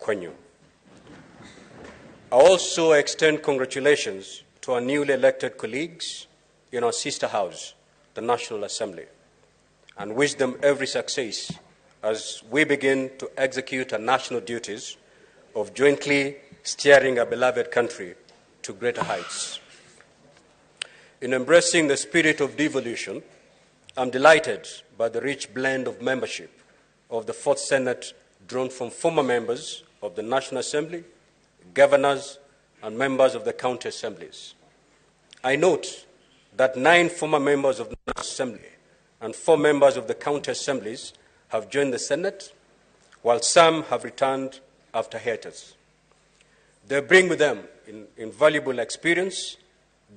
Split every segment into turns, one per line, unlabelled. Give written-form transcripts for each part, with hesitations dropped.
Kwenyu. I also extend congratulations to our newly elected colleagues in our sister house, the National Assembly, and wish them every success as we begin to execute our national duties of jointly steering our beloved country to greater heights. In embracing the spirit of devolution, I'm delighted by the rich blend of membership of the Fourth Senate drawn from former members of the National Assembly, governors, and members of the county assemblies. I note that 9 former members of the National Assembly and 4 members of the county assemblies have joined the Senate, while some have returned after hiatus. They bring with them invaluable experience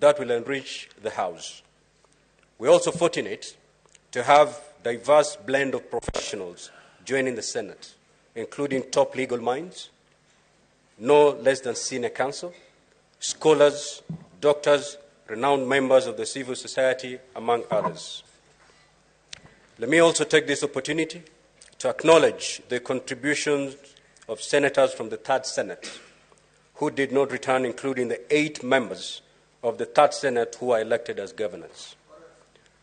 that will enrich the House. We're also fortunate to have diverse blend of professionals joining the Senate, including top legal minds, no less than senior counsel, scholars, doctors, renowned members of the civil society, among others. Let me also take this opportunity to acknowledge the contributions of senators from the Third Senate who did not return, including the 8 members of the Third Senate who are elected as governors.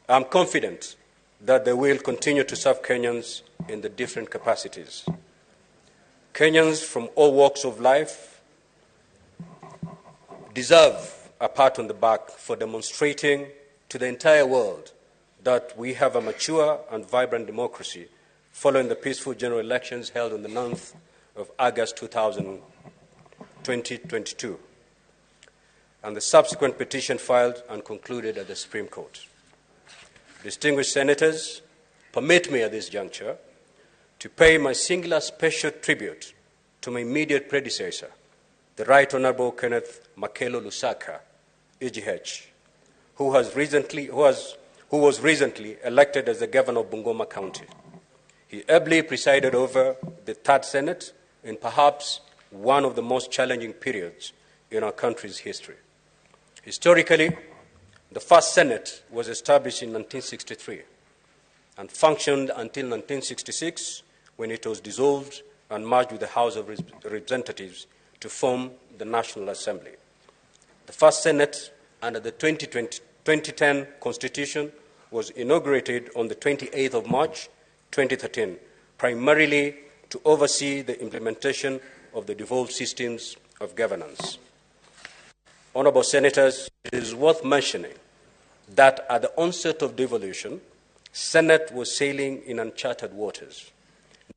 I'm confident that they will continue to serve Kenyans in the different capacities. Kenyans from all walks of life deserve a pat on the back for demonstrating to the entire world that we have a mature and vibrant democracy following the peaceful general elections held on the 9th of August 2022, and the subsequent petition filed and concluded at the Supreme Court. Distinguished senators, permit me at this juncture to pay my singular special tribute to my immediate predecessor, the Right Honorable Kenneth Makelo Lusaka, EGH, who was recently elected as the governor of Bungoma County. He ably presided over the Third Senate in perhaps one of the most challenging periods in our country's history. Historically, the First Senate was established in 1963 and functioned until 1966, when it was dissolved and merged with the House of Representatives to form the National Assembly. The First Senate, under the 2010 Constitution, was inaugurated on the 28th of March, 2013, primarily to oversee the implementation of the devolved systems of governance. Honorable Senators, it is worth mentioning that at the onset of devolution, Senate was sailing in uncharted waters.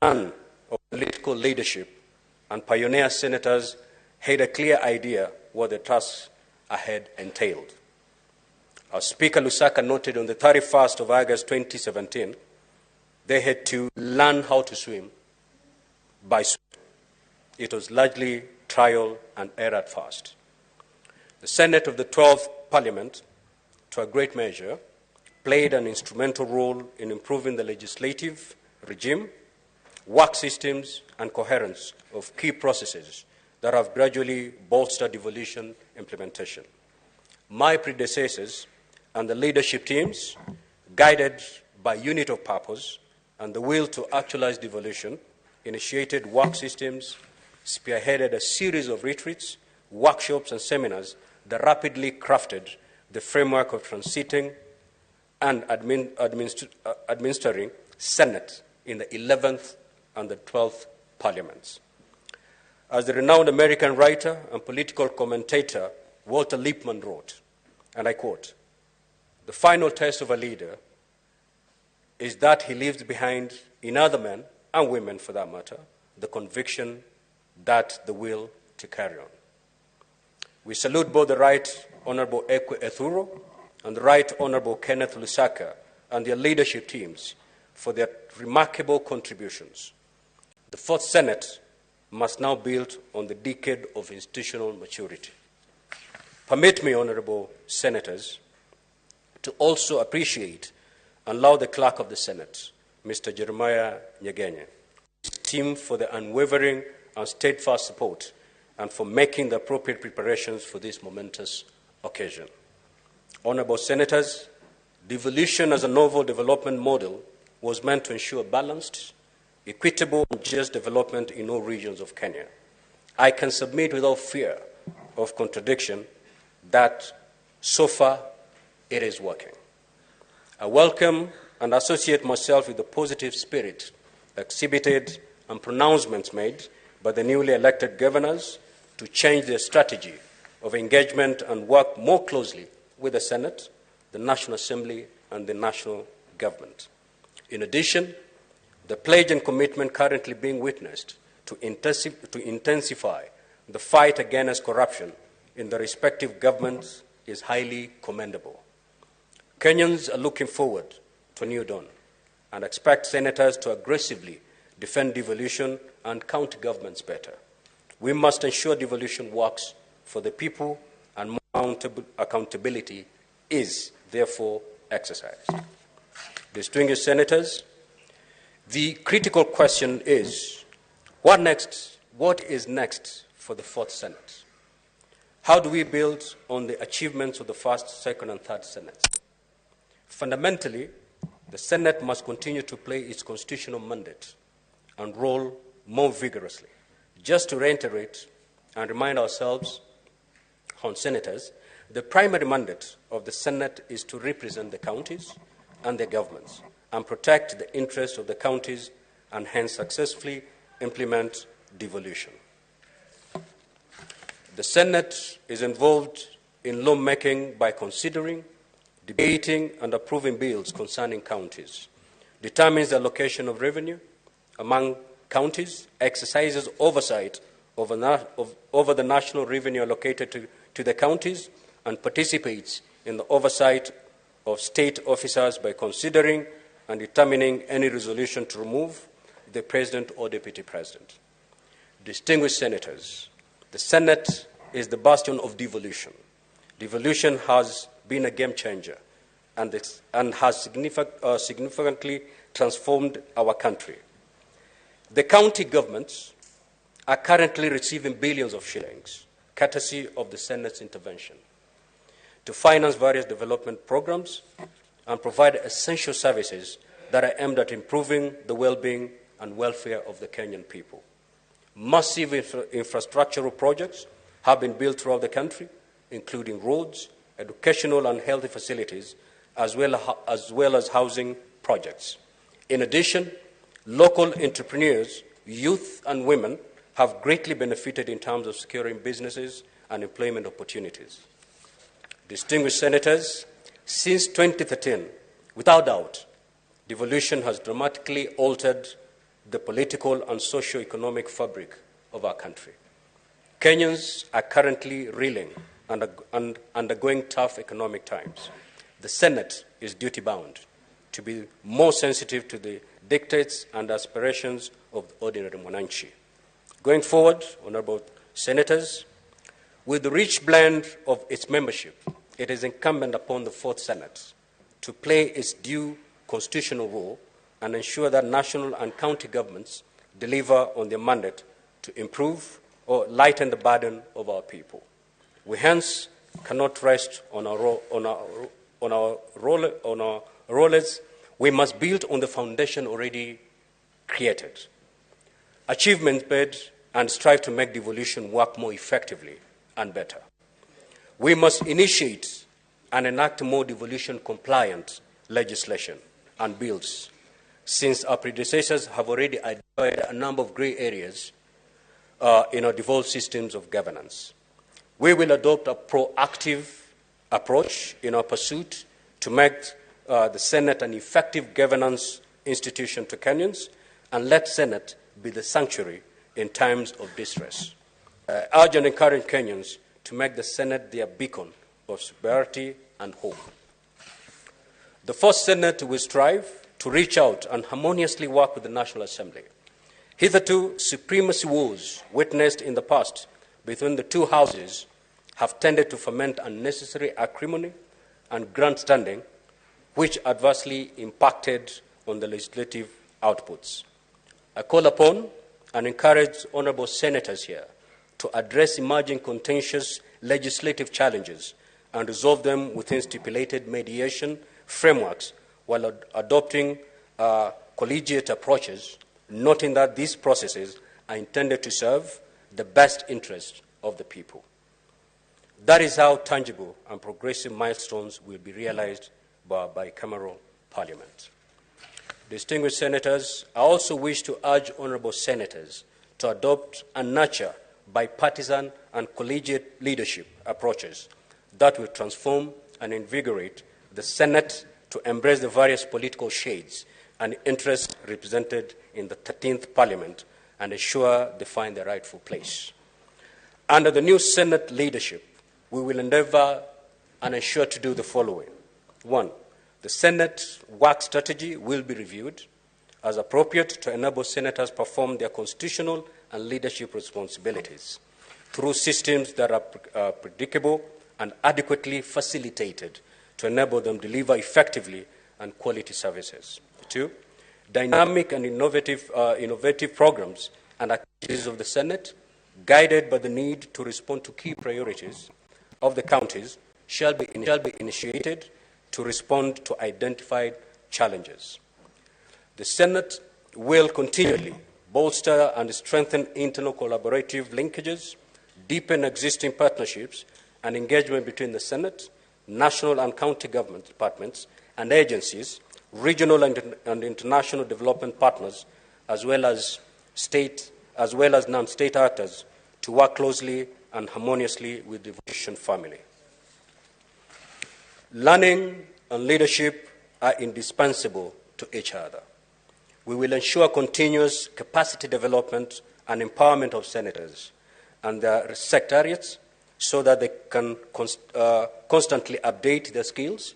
None of political leadership and pioneer senators had a clear idea what the task ahead entailed. As Speaker Lusaka noted on the 31st of August 2017, they had to learn how to swim by swimming. It was largely trial and error at first. The Senate of the 12th Parliament, to a great measure, played an instrumental role in improving the legislative regime, work systems, and coherence of key processes that have gradually bolstered devolution implementation. My predecessors and the leadership teams, guided by unit of purpose and the will to actualize devolution, initiated work systems, spearheaded a series of retreats, workshops, and seminars that rapidly crafted the framework of transiting and administering Senate in the 11th and the 12th Parliaments. As the renowned American writer and political commentator Walter Lippmann wrote, and I quote, The final test of a leader is that he leaves behind in other men, and women for that matter, the conviction that the will to carry on. We salute both the Right Honorable Ekwee Ethuro and the Right Honorable Kenneth Lusaka and their leadership teams for their remarkable contributions. The Fourth Senate must now build on the decade of institutional maturity. Permit me, Honorable Senators, to also appreciate and laud the Clerk of the Senate, Mr. Jeremiah Nyegenye, his team for the unwavering and steadfast support and for making the appropriate preparations for this momentous occasion. Honorable Senators, devolution as a novel development model was meant to ensure balanced, equitable and just development in all regions of Kenya. I can submit without fear of contradiction that so far it is working. I welcome and associate myself with the positive spirit exhibited and pronouncements made by the newly elected governors to change their strategy of engagement and work more closely with the Senate, the National Assembly, and the national government. In addition, the pledge and commitment currently being witnessed to intensify the fight against corruption in the respective governments is highly commendable. Kenyans are looking forward to a new dawn and expect senators to aggressively defend devolution and county governments better. We must ensure devolution works for the people and accountability is therefore exercised. Distinguished senators, the critical question is, what next? What is next for the fourth Senate? How do we build on the achievements of the first, second, and third Senates? Fundamentally, the Senate must continue to play its constitutional mandate and role more vigorously. Just to reiterate and remind ourselves, on senators, the primary mandate of the Senate is to represent the counties and their governments and protect the interests of the counties and hence successfully implement devolution. The Senate is involved in lawmaking by considering, debating, and approving bills concerning counties, determines the allocation of revenue among counties, exercises oversight over the national revenue allocated to the counties, and participates in the oversight of state officers by considering and determining any resolution to remove the president or deputy president. Distinguished senators, the Senate is the bastion of devolution. Devolution has been a game changer and has significantly transformed our country. The county governments are currently receiving billions of shillings, courtesy of the Senate's intervention, to finance various development programs and provide essential services that are aimed at improving the well-being and welfare of the Kenyan people. Massive infrastructural projects have been built throughout the country, including roads, educational and health facilities, as well as housing projects. In addition, local entrepreneurs, youth and women have greatly benefited in terms of securing businesses and employment opportunities. Distinguished senators, since 2013, without doubt, devolution has dramatically altered the political and socio-economic fabric of our country. Kenyans are currently reeling and undergoing tough economic times. The Senate is duty-bound to be more sensitive to the dictates and aspirations of the ordinary mwananchi. Going forward, honorable senators, with the rich blend of its membership, it is incumbent upon the Fourth Senate to play its due constitutional role and ensure that national and county governments deliver on their mandate to improve or lighten the burden of our people. We hence cannot rest on our rollers. We must build on the foundation already created. Achievements made and strive to make devolution work more effectively and better. We must initiate and enact more devolution-compliant legislation and bills, since our predecessors have already identified a number of grey areas in our devolved systems of governance. We will adopt a proactive approach in our pursuit to make the Senate an effective governance institution to Kenyans, and let Senate be the sanctuary in times of distress. I urge and encourage Kenyans to make the Senate their beacon of prosperity and hope. The Fourth Senate will strive to reach out and harmoniously work with the National Assembly. Hitherto, supremacy wars witnessed in the past between the two houses have tended to foment unnecessary acrimony and grandstanding, which adversely impacted on the legislative outputs. I call upon and encourage honorable senators here to address emerging contentious legislative challenges and resolve them within stipulated mediation frameworks while adopting collegiate approaches noting that these processes are intended to serve the best interest of the people. That is how tangible and progressive milestones will be realized by bicameral parliament. Distinguished senators, I also wish to urge honorable senators to adopt and nurture bipartisan and collegiate leadership approaches that will transform and invigorate the Senate to embrace the various political shades and interests represented in the 13th Parliament and ensure they find their rightful place. Under the new Senate leadership, we will endeavor and ensure to do the following. 1, the Senate work strategy will be reviewed as appropriate to enable senators perform their constitutional and leadership responsibilities through systems that are predictable and adequately facilitated to enable them deliver effectively and quality services. 2, dynamic and innovative programs and activities of the Senate, guided by the need to respond to key priorities of the counties, shall be initiated to respond to identified challenges. The Senate will continually bolster and strengthen internal collaborative linkages, deepen existing partnerships and engagement between the Senate, national and county government departments and agencies, regional and international development partners, as well as state, as well as non-state actors, to work closely and harmoniously with the devolution family. Learning and leadership are indispensable to each other. We will ensure continuous capacity development and empowerment of senators and their secretariats so that they can constantly update their skills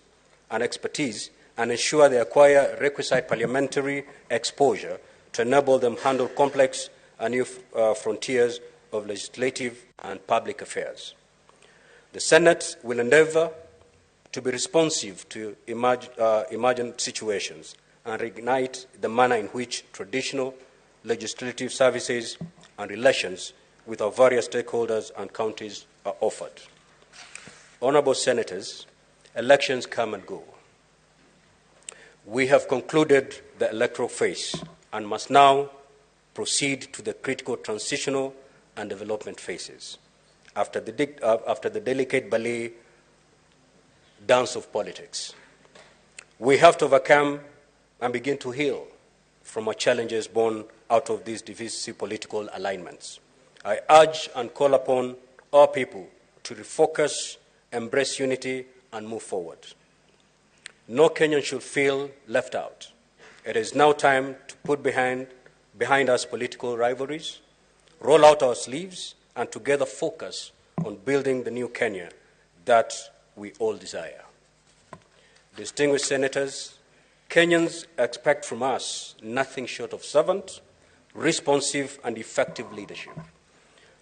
and expertise and ensure they acquire requisite parliamentary exposure to enable them handle complex and new frontiers of legislative and public affairs. The Senate will endeavor to be responsive to emergent situations and reignite the manner in which traditional legislative services and relations with our various stakeholders and counties are offered. Honorable Senators, elections come and go. We have concluded the electoral phase and must now proceed to the critical transitional and development phases after the delicate ballet dance of politics. We have to overcome and begin to heal from our challenges born out of these divisive political alignments. I urge and call upon our people to refocus, embrace unity, and move forward. No Kenyan should feel left out. It is now time to put behind us political rivalries, roll out our sleeves, and together focus on building the new Kenya that we all desire. Distinguished Senators, Kenyans expect from us nothing short of servant, responsive, and effective leadership.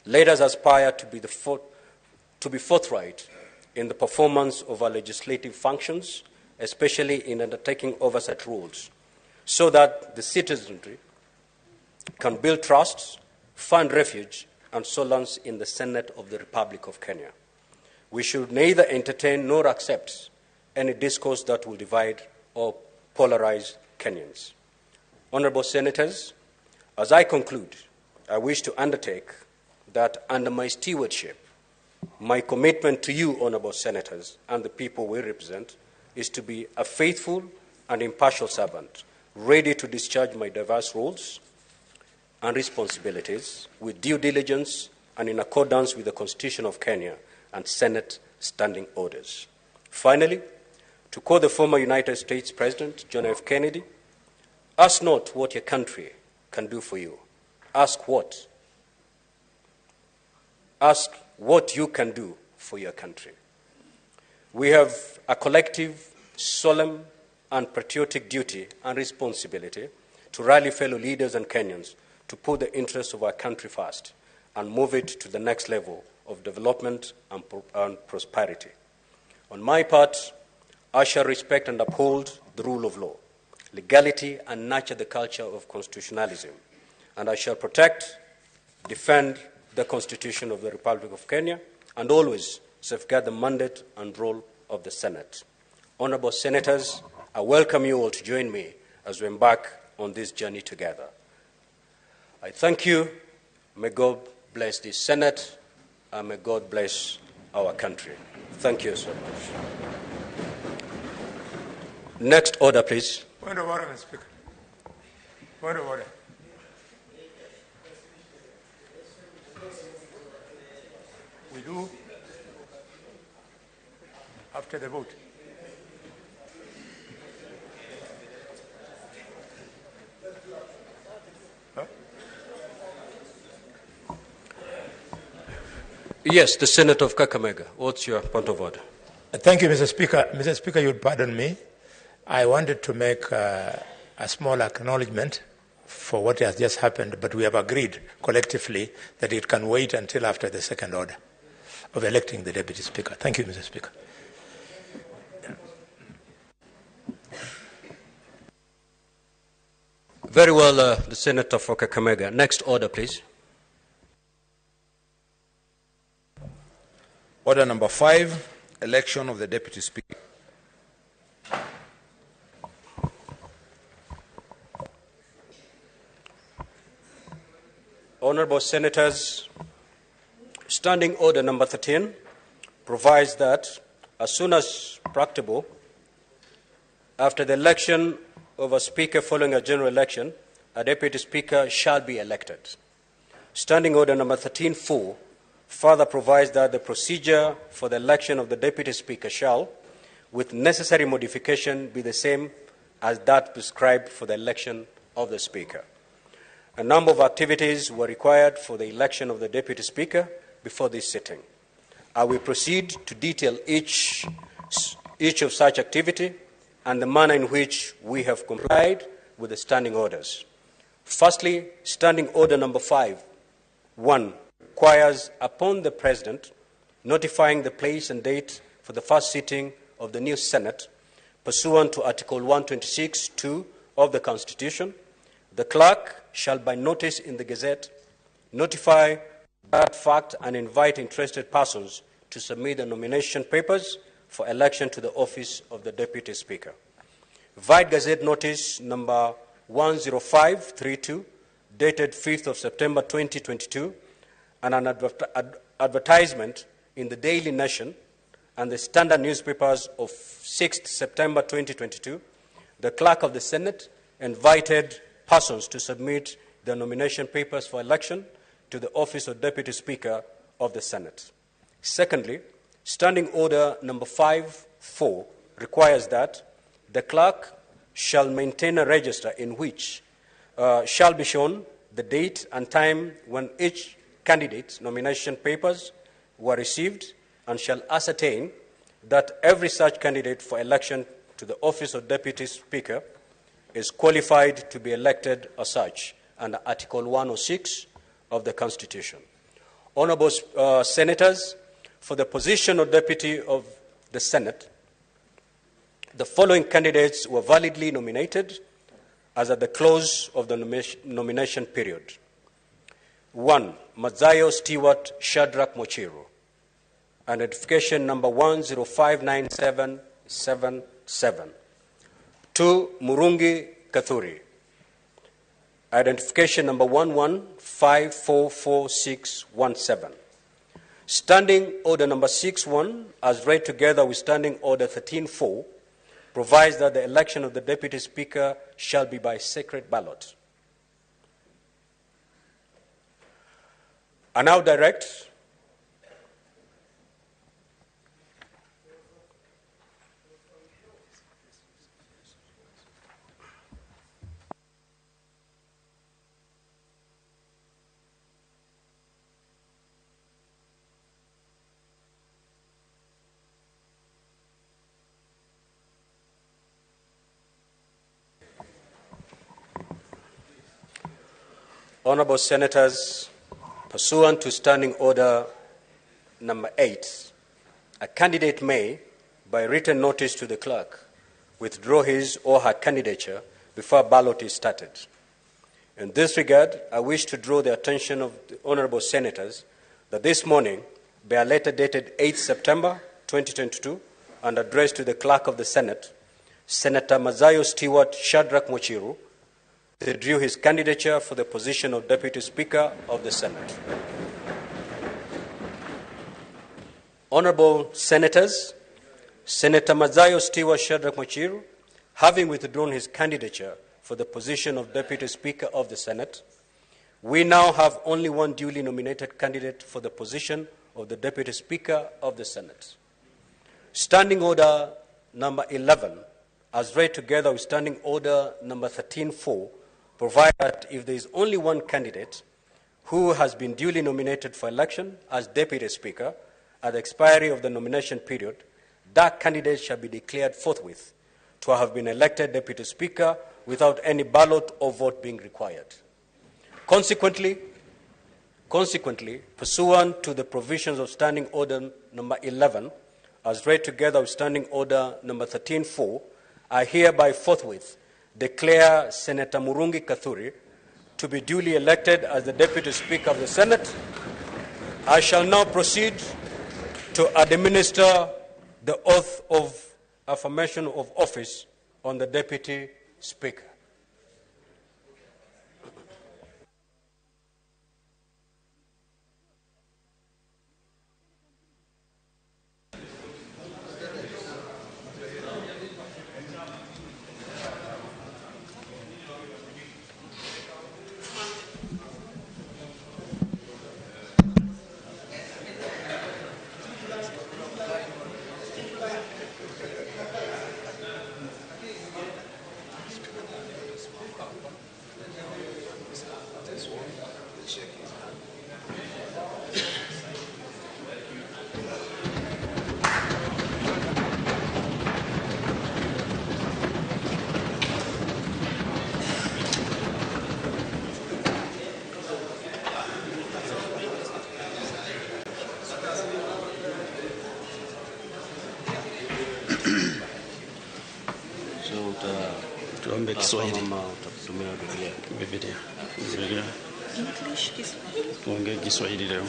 Let us aspire to be forthright in the performance of our legislative functions, especially in undertaking oversight roles, so that the citizenry can build trust, find refuge, and solace in the Senate of the Republic of Kenya. We should neither entertain nor accept any discourse that will divide or polarize Kenyans. Honorable Senators, as I conclude, I wish to undertake that under my stewardship, my commitment to you, Honorable Senators, and the people we represent, is to be a faithful and impartial servant, ready to discharge my diverse roles and responsibilities with due diligence and in accordance with the Constitution of Kenya and Senate standing orders. Finally, to quote the former United States President, John F. Kennedy, ask not what your country can do for you. Ask what? Ask what you can do for your country. We have a collective, solemn, and patriotic duty and responsibility to rally fellow leaders and Kenyans to put the interests of our country first and move it to the next level of development and prosperity. On my part, I shall respect and uphold the rule of law, legality, and nurture the culture of constitutionalism. And I shall protect, defend the Constitution of the Republic of Kenya, and always safeguard the mandate and role of the Senate. Honorable Senators, I welcome you all to join me as we embark on this journey together. I thank you. May God bless this Senate, and may God bless our country. Thank you so much. Next order, please.
Point of order, Mr. Speaker. Point of order. We do after the vote. Huh?
Yes, the Senator of Kakamega. What's your point of order?
Thank you, Mr. Speaker. Mr. Speaker, you'll pardon me. I wanted to make a small acknowledgement for what has just happened, but we have agreed collectively that it can wait until after the second order of electing the Deputy Speaker. Thank you, Mr. Speaker.
Very well, the Senator for Kakamega. Next order, please.
Order number 5, election of the Deputy Speaker.
Honorable Senators, Standing Order number 13 provides that as soon as practicable, after the election of a Speaker following a general election, a Deputy Speaker shall be elected. Standing Order number 13.4 further provides that the procedure for the election of the Deputy Speaker shall, with necessary modification, be the same as that prescribed for the election of the Speaker. A number of activities were required for the election of the Deputy Speaker before this sitting. I will proceed to detail each of such activity and the manner in which we have complied with the standing orders. Firstly, Standing Order number 5.1 requires upon the President notifying the place and date for the first sitting of the new Senate pursuant to Article 126(2) of the Constitution, the clerk shall by notice in the Gazette notify that fact and invite interested persons to submit the nomination papers for election to the office of the Deputy Speaker. Vide Gazette Notice number 10532, dated 5th of September 2022, and an advertisement in the Daily Nation and the Standard newspapers of 6th September 2022, the Clerk of the Senate invited persons to submit their nomination papers for election to the office of Deputy Speaker of the Senate. Secondly, Standing Order number 5.4 requires that the clerk shall maintain a register in which shall be shown the date and time when each candidate's nomination papers were received, and shall ascertain that every such candidate for election to the office of Deputy Speaker is qualified to be elected as such under Article 106 of the Constitution. Honorable Senators, for the position of Deputy of the Senate, the following candidates were validly nominated as at the close of the nomination period. 1. Madzayo Stewart Shadrach Mochiru, identification number 1059777. 2. Murungi Kathuri, identification number 11544617. Standing Order number 6.1, as read together with Standing Order 13.4, provides that the election of the Deputy Speaker shall be by secret ballot. I now direct Honorable Senators, pursuant to Standing Order number 8, a candidate may, by written notice to the clerk, withdraw his or her candidature before a ballot is started. In this regard, I wish to draw the attention of the Honorable Senators that this morning, by a letter dated 8 September 2022 and addressed to the Clerk of the Senate, Senator Madzayo Stewart Shadrach Mochiru withdrew his candidature for the position of Deputy Speaker of the Senate. Honorable Senators, Senator Madzayo Stewart Shadrack Mochiru, having withdrawn his candidature for the position of Deputy Speaker of the Senate, we now have only one duly nominated candidate for the position of the Deputy Speaker of the Senate. Standing Order number 11, as read together with Standing Order number 13.4, provide that if there is only one candidate who has been duly nominated for election as Deputy Speaker at the expiry of the nomination period, that candidate shall be declared forthwith to have been elected Deputy Speaker without any ballot or vote being required. Consequently, pursuant to the provisions of Standing Order number 11, as read together with Standing Order number 13.4, I hereby forthwith declare Senator Murungi Kathuri to be duly elected as the Deputy Speaker of the Senate. I shall now proceed to administer the oath of affirmation of office on the Deputy Speaker.
Tuombe Kiswahili. Biblia. Biblia.
English, Kiswahili.
Tuongee Kiswahili leo.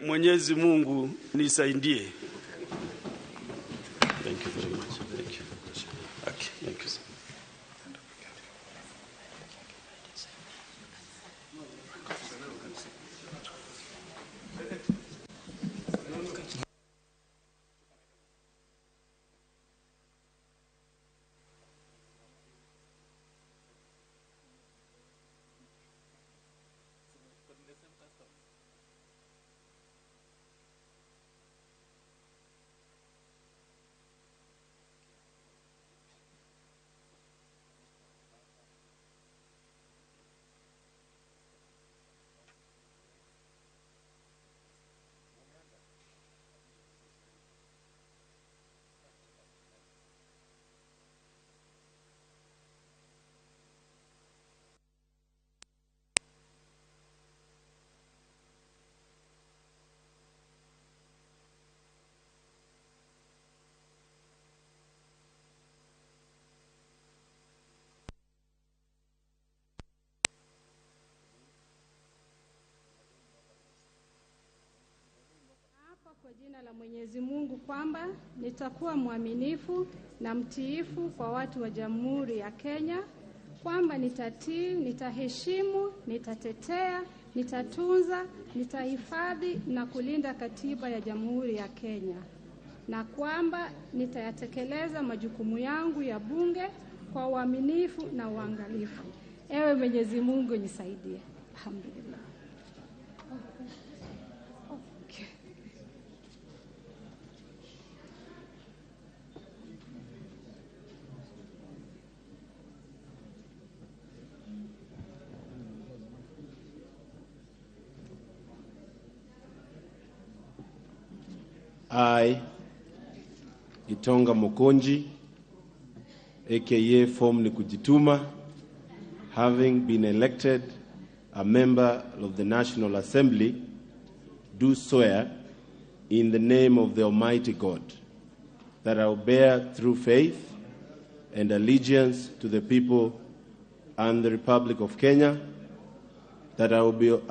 Mwenyezi Mungu nisaidie. Thank you very much. Thank you. Okay, thank you, sir.
Kwa jina la Mwenyezi Mungu kwamba nitakuwa mwaminifu na mtiifu kwa watu wa Jamhuri ya Kenya, kwamba nitatii, nitaheshimu, nitatetea, nitatunza, nitahifadhi na kulinda katiba ya Jamhuri ya Kenya, na kwamba nitayatekeleza majukumu yangu ya bunge kwa uaminifu na uangalifu. Ewe Mwenyezi Mungu nisaidie. Alhamdulillah. Okay.
I, Gitonga Mukunji, aka Form ni Kujituma, having been elected a member of the National Assembly, do swear in the name of the Almighty God that I will bear true faith and allegiance to the people and the Republic of Kenya, that I will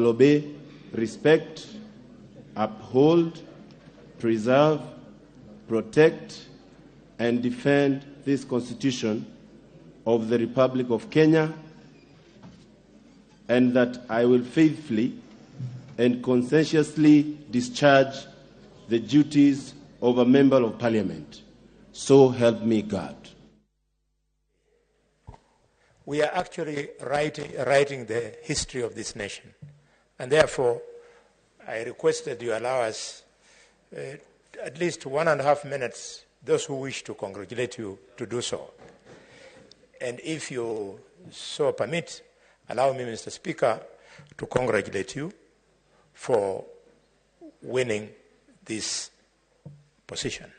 obey, respect, uphold, preserve, protect, and defend this Constitution of the Republic of Kenya, and that I will faithfully and conscientiously discharge the duties of a Member of Parliament. So help me God.
We are actually writing the history of this nation. And therefore, I request that you allow us at least 1.5 minutes, those who wish to congratulate you, to do so. And if you so permit, allow me, Mr. Speaker, to congratulate you for winning this position.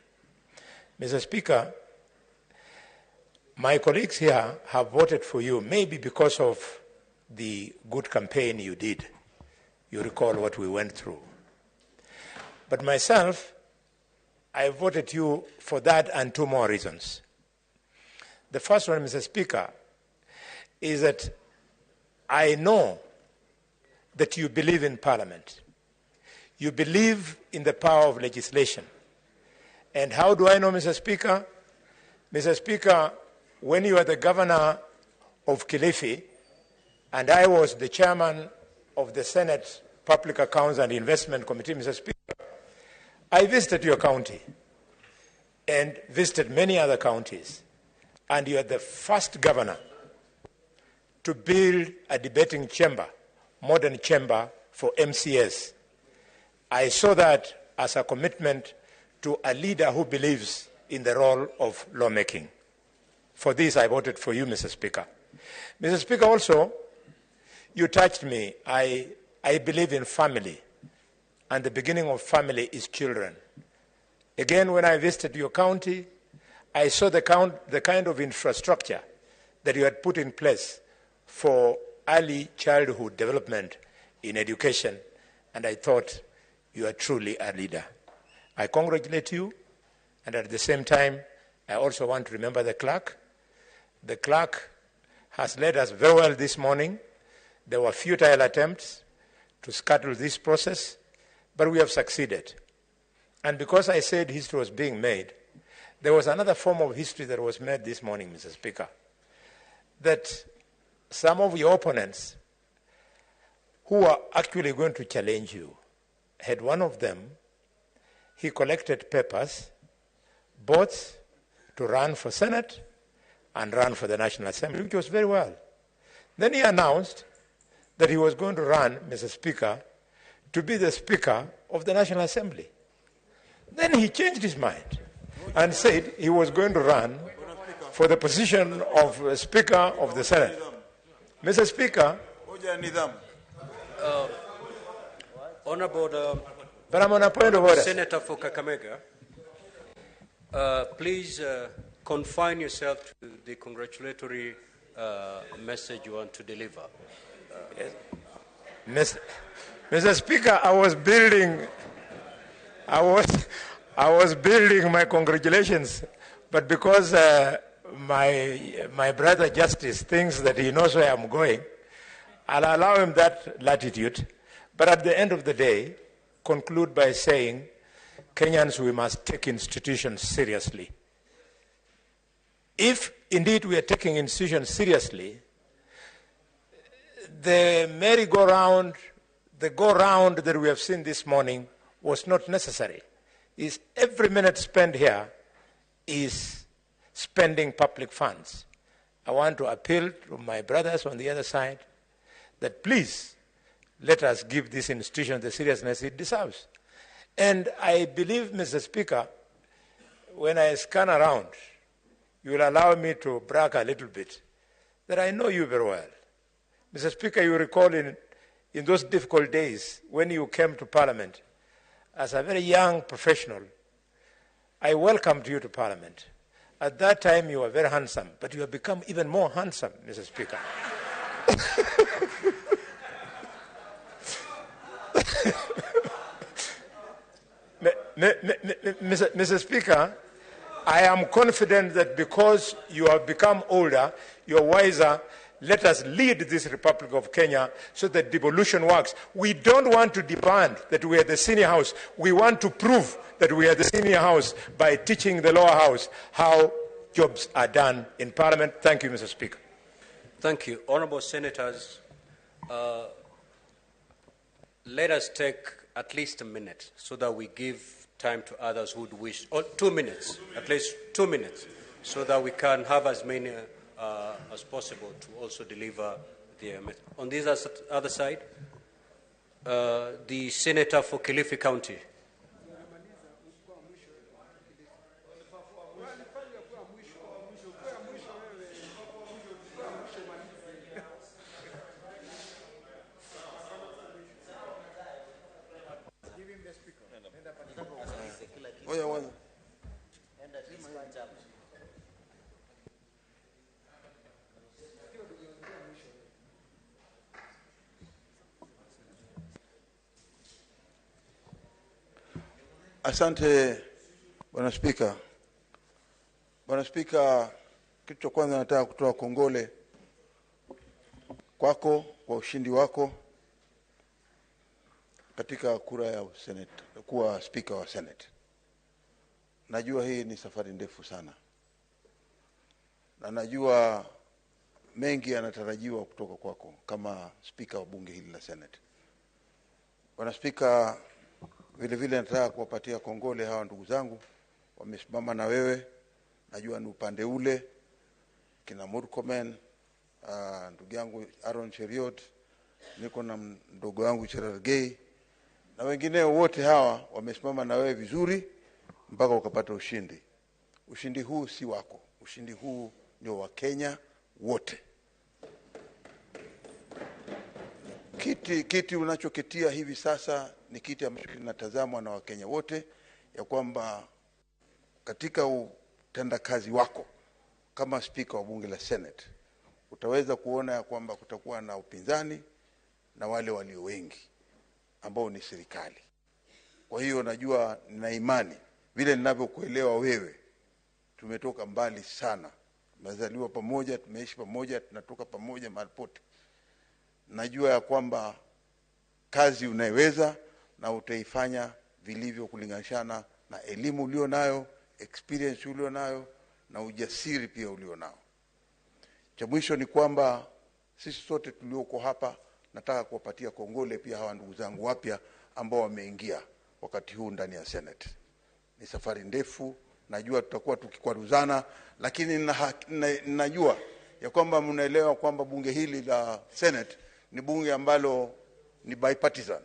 Mr. Speaker, my colleagues here have voted for you, maybe because of the good campaign you did. You recall what we went through. But myself, I voted you for that and two more reasons. The first one, Mr. Speaker, is that I know that you believe in Parliament. You believe in the power of legislation. And how do I know, Mr. Speaker? Mr. Speaker, when you were the governor of Kilifi, and I was the chairman of the Senate Public Accounts and Investment Committee, Mr. Speaker, I visited your county and visited many other counties, and you are the first governor to build a debating chamber, modern chamber for MCS. I saw that as a commitment to a leader who believes in the role of lawmaking. For this, I voted for you, Mr. Speaker. Mr. Speaker, also, you touched me. I believe in family, and the beginning of family is children. Again, when I visited your county, I saw the kind of infrastructure that you had put in place for early childhood development in education, and I thought you are truly a leader. I congratulate you, and at the same time, I also want to remember the clerk. The clerk has led us very well this morning. There were futile attempts to scuttle this process, but we have succeeded. And because I said history was being made, there was another form of history that was made this morning, Mr. Speaker, that some of your opponents who are actually going to challenge you, had one of them, he collected papers, both to run for Senate and run for the National Assembly, which was very well. Then he announced that he was going to run, Mr. Speaker, to be the Speaker of the National Assembly. Then he changed his mind and said he was going to run for the position of Speaker of the Senate. Mr. Speaker,
Honorable
but I'm on a point of order.
Senator for Kakamega, please confine yourself to the congratulatory message you want to deliver.
Yes. Mr. Speaker, I was building my congratulations, but because my brother Justice thinks that he knows where I'm going, I'll allow him that latitude. But at the end of the day, conclude by saying, Kenyans, we must take institutions seriously. If indeed we are taking institutions seriously, the merry-go-round, the go-round that we have seen this morning was not necessary. Is every minute spent here is spending public funds. I want to appeal to my brothers on the other side that please let us give this institution the seriousness it deserves. And I believe, Mr. Speaker, when I scan around, you will allow me to brag a little bit, that I know you very well. Mr. Speaker, you recall in those difficult days when you came to Parliament, as a very young professional, I welcomed you to Parliament. At that time, you were very handsome, but you have become even more handsome, Mr. Speaker. Mr. Speaker, I am confident that because you have become older, you're wiser, let us lead this Republic of Kenya so that devolution works. We don't want to demand that we are the senior house. We want to prove that we are the senior house by teaching the lower house how jobs are done in Parliament. Thank you, Mr. Speaker.
Thank you. Honorable Senators, let us take at least a minute so that we give time to others who would wish, or 2 minutes, at least 2 minutes, so that we can have as many as possible to also deliver their message. On this other side, the Senator for Kilifi County.
Asante Bwana Spika. Bwana Spika, kitu cha kwanza nataka kutoa kongole kwako kwa ushindi wako katika kura ya Senate, kuwa Spika wa Senate. Najua hii ni safari ndefu sana, na najua mengi yanatarajiwa kutoka kwako kama Spika wa bunge hili la Senate. Bwana Spika, vile vile nataka kuwapatia kongole hawa ndugu zangu wamesimama na wewe. Najua ni upande ule kina Murkomen, ndugu yangu Aaron Cheriot, niko na ndugu yangu Cherargei na wengineo, wote hawa wamesimama na wewe vizuri mpaka ukapata ushindi. Ushindi huu si wako, ushindi huu ni wa Kenya wote. Kiti unachoketia hivi sasa ni kiti ambacho kinatazamwa na Wakenya wote, ya kwamba katika utendakazi wako kama Spika wa bunge la Senate utaweza kuona ya kwamba kutakuwa na upinzani na wale walio wengi ambao ni serikali. Kwa hiyo najua, nina imani vile ninavyokuelewa wewe, tumetoka mbali sana, tumezaliwa pamoja, tumeishi pamoja, tunatoka pamoja mahali pote. Najua ya kwamba kazi unaiweza na utaifanya vilivyo kulinganishana na elimu ulio nayo, experience ulio nayo na ujasiri pia ulio nao. Cha mwisho ni kwamba sisi sote tulioko hapa, nataka kuwapatia kongole pia hawa ndugu zangu wapya ambao wameingia wakati huu ndani ya Senate. Ni safari ndefu, najua tutakuwa tukikwaruzana, lakini najua ya kwamba mnaelewa kwamba bunge hili la Senate ni bunge ambalo ni bipartisan.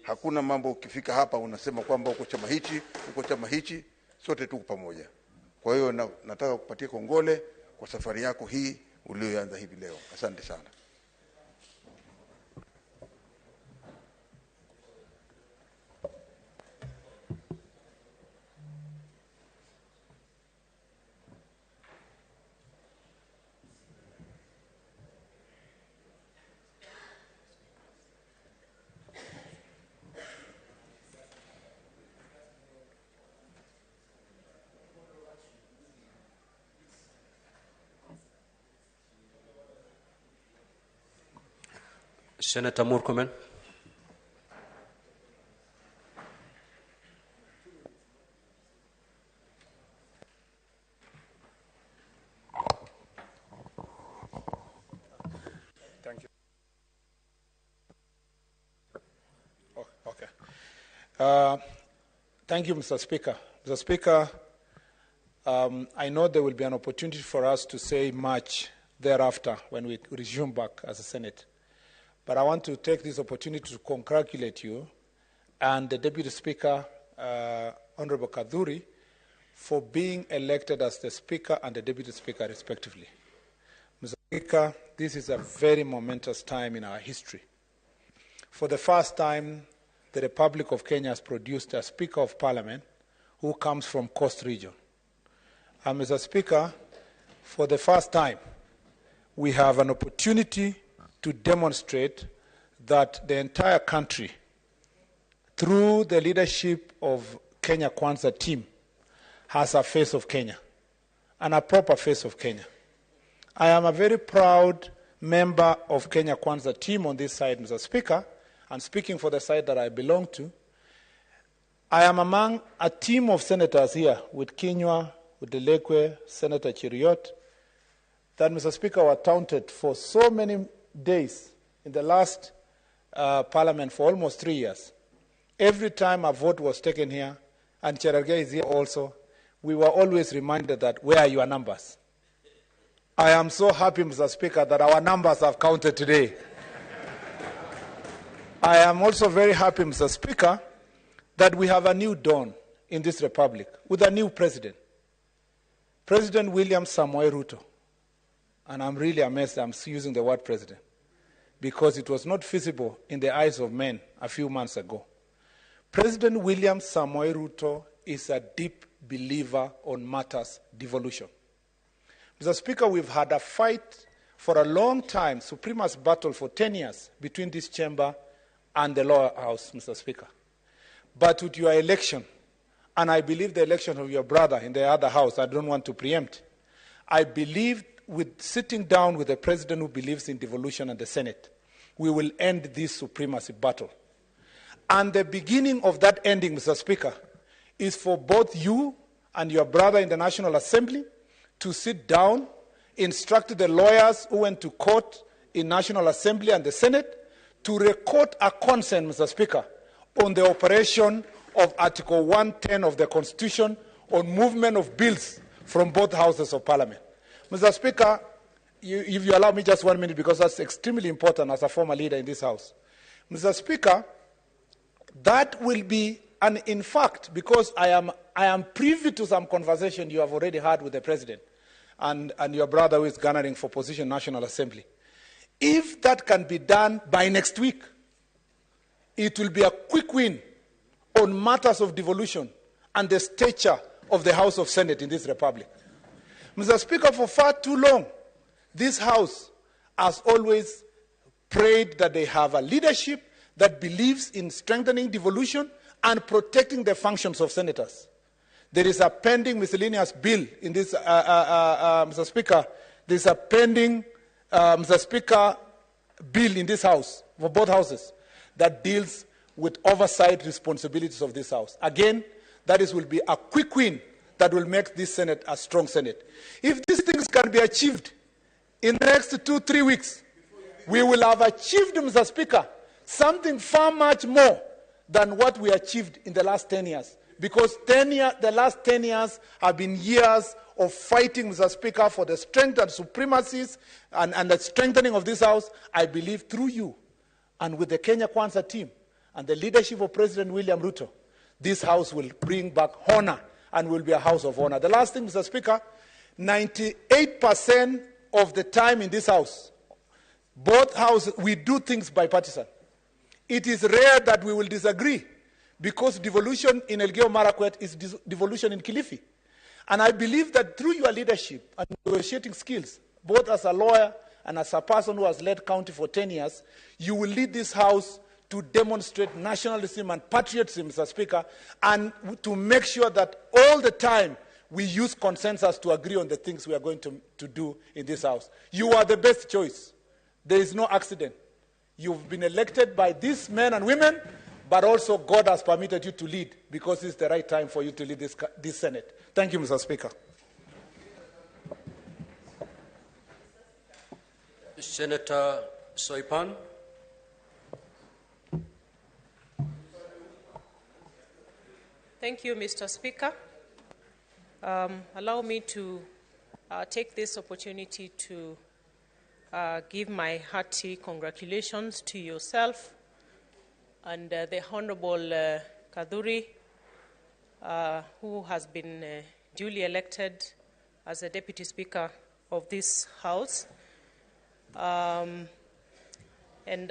Hakuna mambo ukifika hapa unasema kwamba uko chama hichi, uko chama hichi, sote tuko pamoja. Kwa hiyo nataka kupatia kongole kwa safari yako hii uliyoanza hivi leo. Asante sana.
Senator Murkomen.
Thank you. Oh, okay. Thank you, Mr. Speaker. Mr. Speaker, I know there will be an opportunity for us to say much thereafter when we resume back as a Senate. But I want to take this opportunity to congratulate you and the Deputy Speaker, Honorable Kathuri, for being elected as the Speaker and the Deputy Speaker, respectively. Mr. Speaker, this is a very momentous time in our history. For the first time, the Republic of Kenya has produced a Speaker of Parliament who comes from Coast Region. And Mr. Speaker, for the first time, we have an opportunity to demonstrate that the entire country, through the leadership of Kenya Kwanza team, has a face of Kenya, and a proper face of Kenya. I am a very proud member of Kenya Kwanza team on this side, Mr. Speaker, and speaking for the side that I belong to. I am among a team of senators here with Kinyua, with Delekwe, Senator Cheriot, that, Mr. Speaker, were taunted for so many days in the last parliament for almost 3 years. Every time a vote was taken here, and Cherargei is here also, we were always reminded that where are your numbers? I am so happy, Mr. Speaker, that our numbers have counted today. I am also very happy, Mr. Speaker, that we have a new dawn in this republic with a new president, President William Samoei Ruto. And I'm really amazed I'm using the word president, because it was not feasible in the eyes of men a few months ago. President William Samoei Ruto is a deep believer on matters devolution. Mr. Speaker, we've had a fight for a long time, supremacy battle for 10 years between this chamber and the lower house, Mr. Speaker. But with your election, and I believe the election of your brother in the other house, I don't want to preempt, I believe with sitting down with a president who believes in devolution and the Senate, we will end this supremacy battle. And the beginning of that ending, Mr. Speaker, is for both you and your brother in the National Assembly to sit down, instruct the lawyers who went to court in National Assembly and the Senate to record a consent, Mr. Speaker, on the operation of Article 110 of the Constitution on movement of bills from both houses of Parliament. Mr. Speaker, if you allow me just 1 minute, because that's extremely important as a former leader in this house. Mr. Speaker, that will be, and in fact, because I am privy to some conversation you have already had with the president and your brother who is garnering for position National Assembly. If that can be done by next week, it will be a quick win on matters of devolution and the stature of the House of Senate in this republic. Mr. Speaker, for far too long, this House has always prayed that they have a leadership that believes in strengthening devolution and protecting the functions of senators. There is a pending miscellaneous bill in this, Mr. Speaker, there is a pending, Mr. Speaker, bill in this House, for both houses, that deals with oversight responsibilities of this House. Again, that is, will be a quick win that will make this Senate a strong Senate. If these things can be achieved in the next 2-3 weeks, we will have achieved, Mr. Speaker, something far much more than what we achieved in the last 10 years. Because the last 10 years have been years of fighting, Mr. Speaker, for the strength and supremacies and the strengthening of this House. I believe through you and with the Kenya Kwanza team and the leadership of President William Ruto, this House will bring back honor and will be a house of honor. The last thing, Mr. Speaker, 98% of the time in this House, both houses, we do things bipartisan. It is rare that we will disagree, because devolution in Elgeyo Marakwet is devolution in Kilifi. And I believe that through your leadership and negotiating skills, both as a lawyer and as a person who has led county for 10 years, you will lead this House to demonstrate nationalism and patriotism, Mr. Speaker, and to make sure that all the time we use consensus to agree on the things we are going to do in this House. You are the best choice. There is no accident. You've been elected by these men and women, but also God has permitted you to lead, because it's the right time for you to lead this Senate. Thank you, Mr. Speaker.
Senator Soipan.
Thank you, Mr. Speaker. Allow me to take this opportunity to give my hearty congratulations to yourself and the Honorable Kathuri, who has been duly elected as the Deputy Speaker of this House. And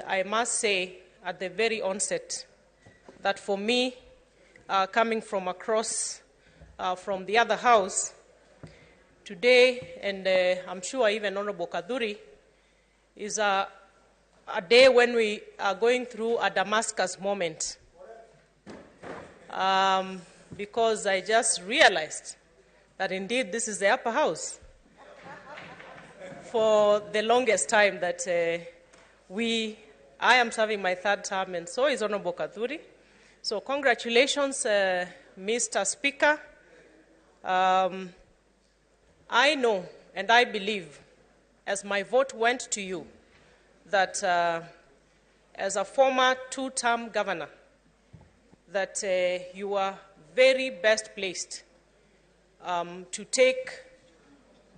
I must say at the very onset that for me, coming from across from the other house, today, and I'm sure even Honorable Kathuri, is a day when we are going through a Damascus moment. Because I just realized that indeed this is the upper house. For the longest time that I am serving my third term, and so is Honorable Kathuri. So congratulations, Mr. Speaker. I know and I believe, as my vote went to you, that as a former two-term governor, that you are very best placed to take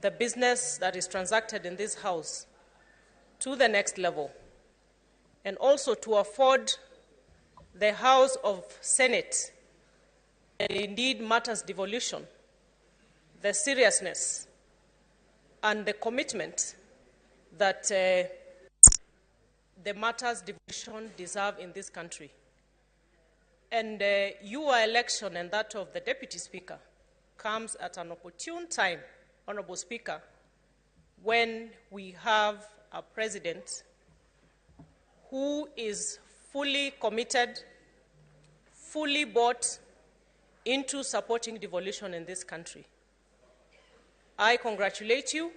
the business that is transacted in this house to the next level, and also to afford the House of Senate, and indeed matters devolution, the seriousness and the commitment that the matters devolution deserve in this country. And your election and that of the Deputy Speaker comes at an opportune time, Honorable Speaker, when we have a president who is fully committed, fully bought into supporting devolution in this country. I congratulate you,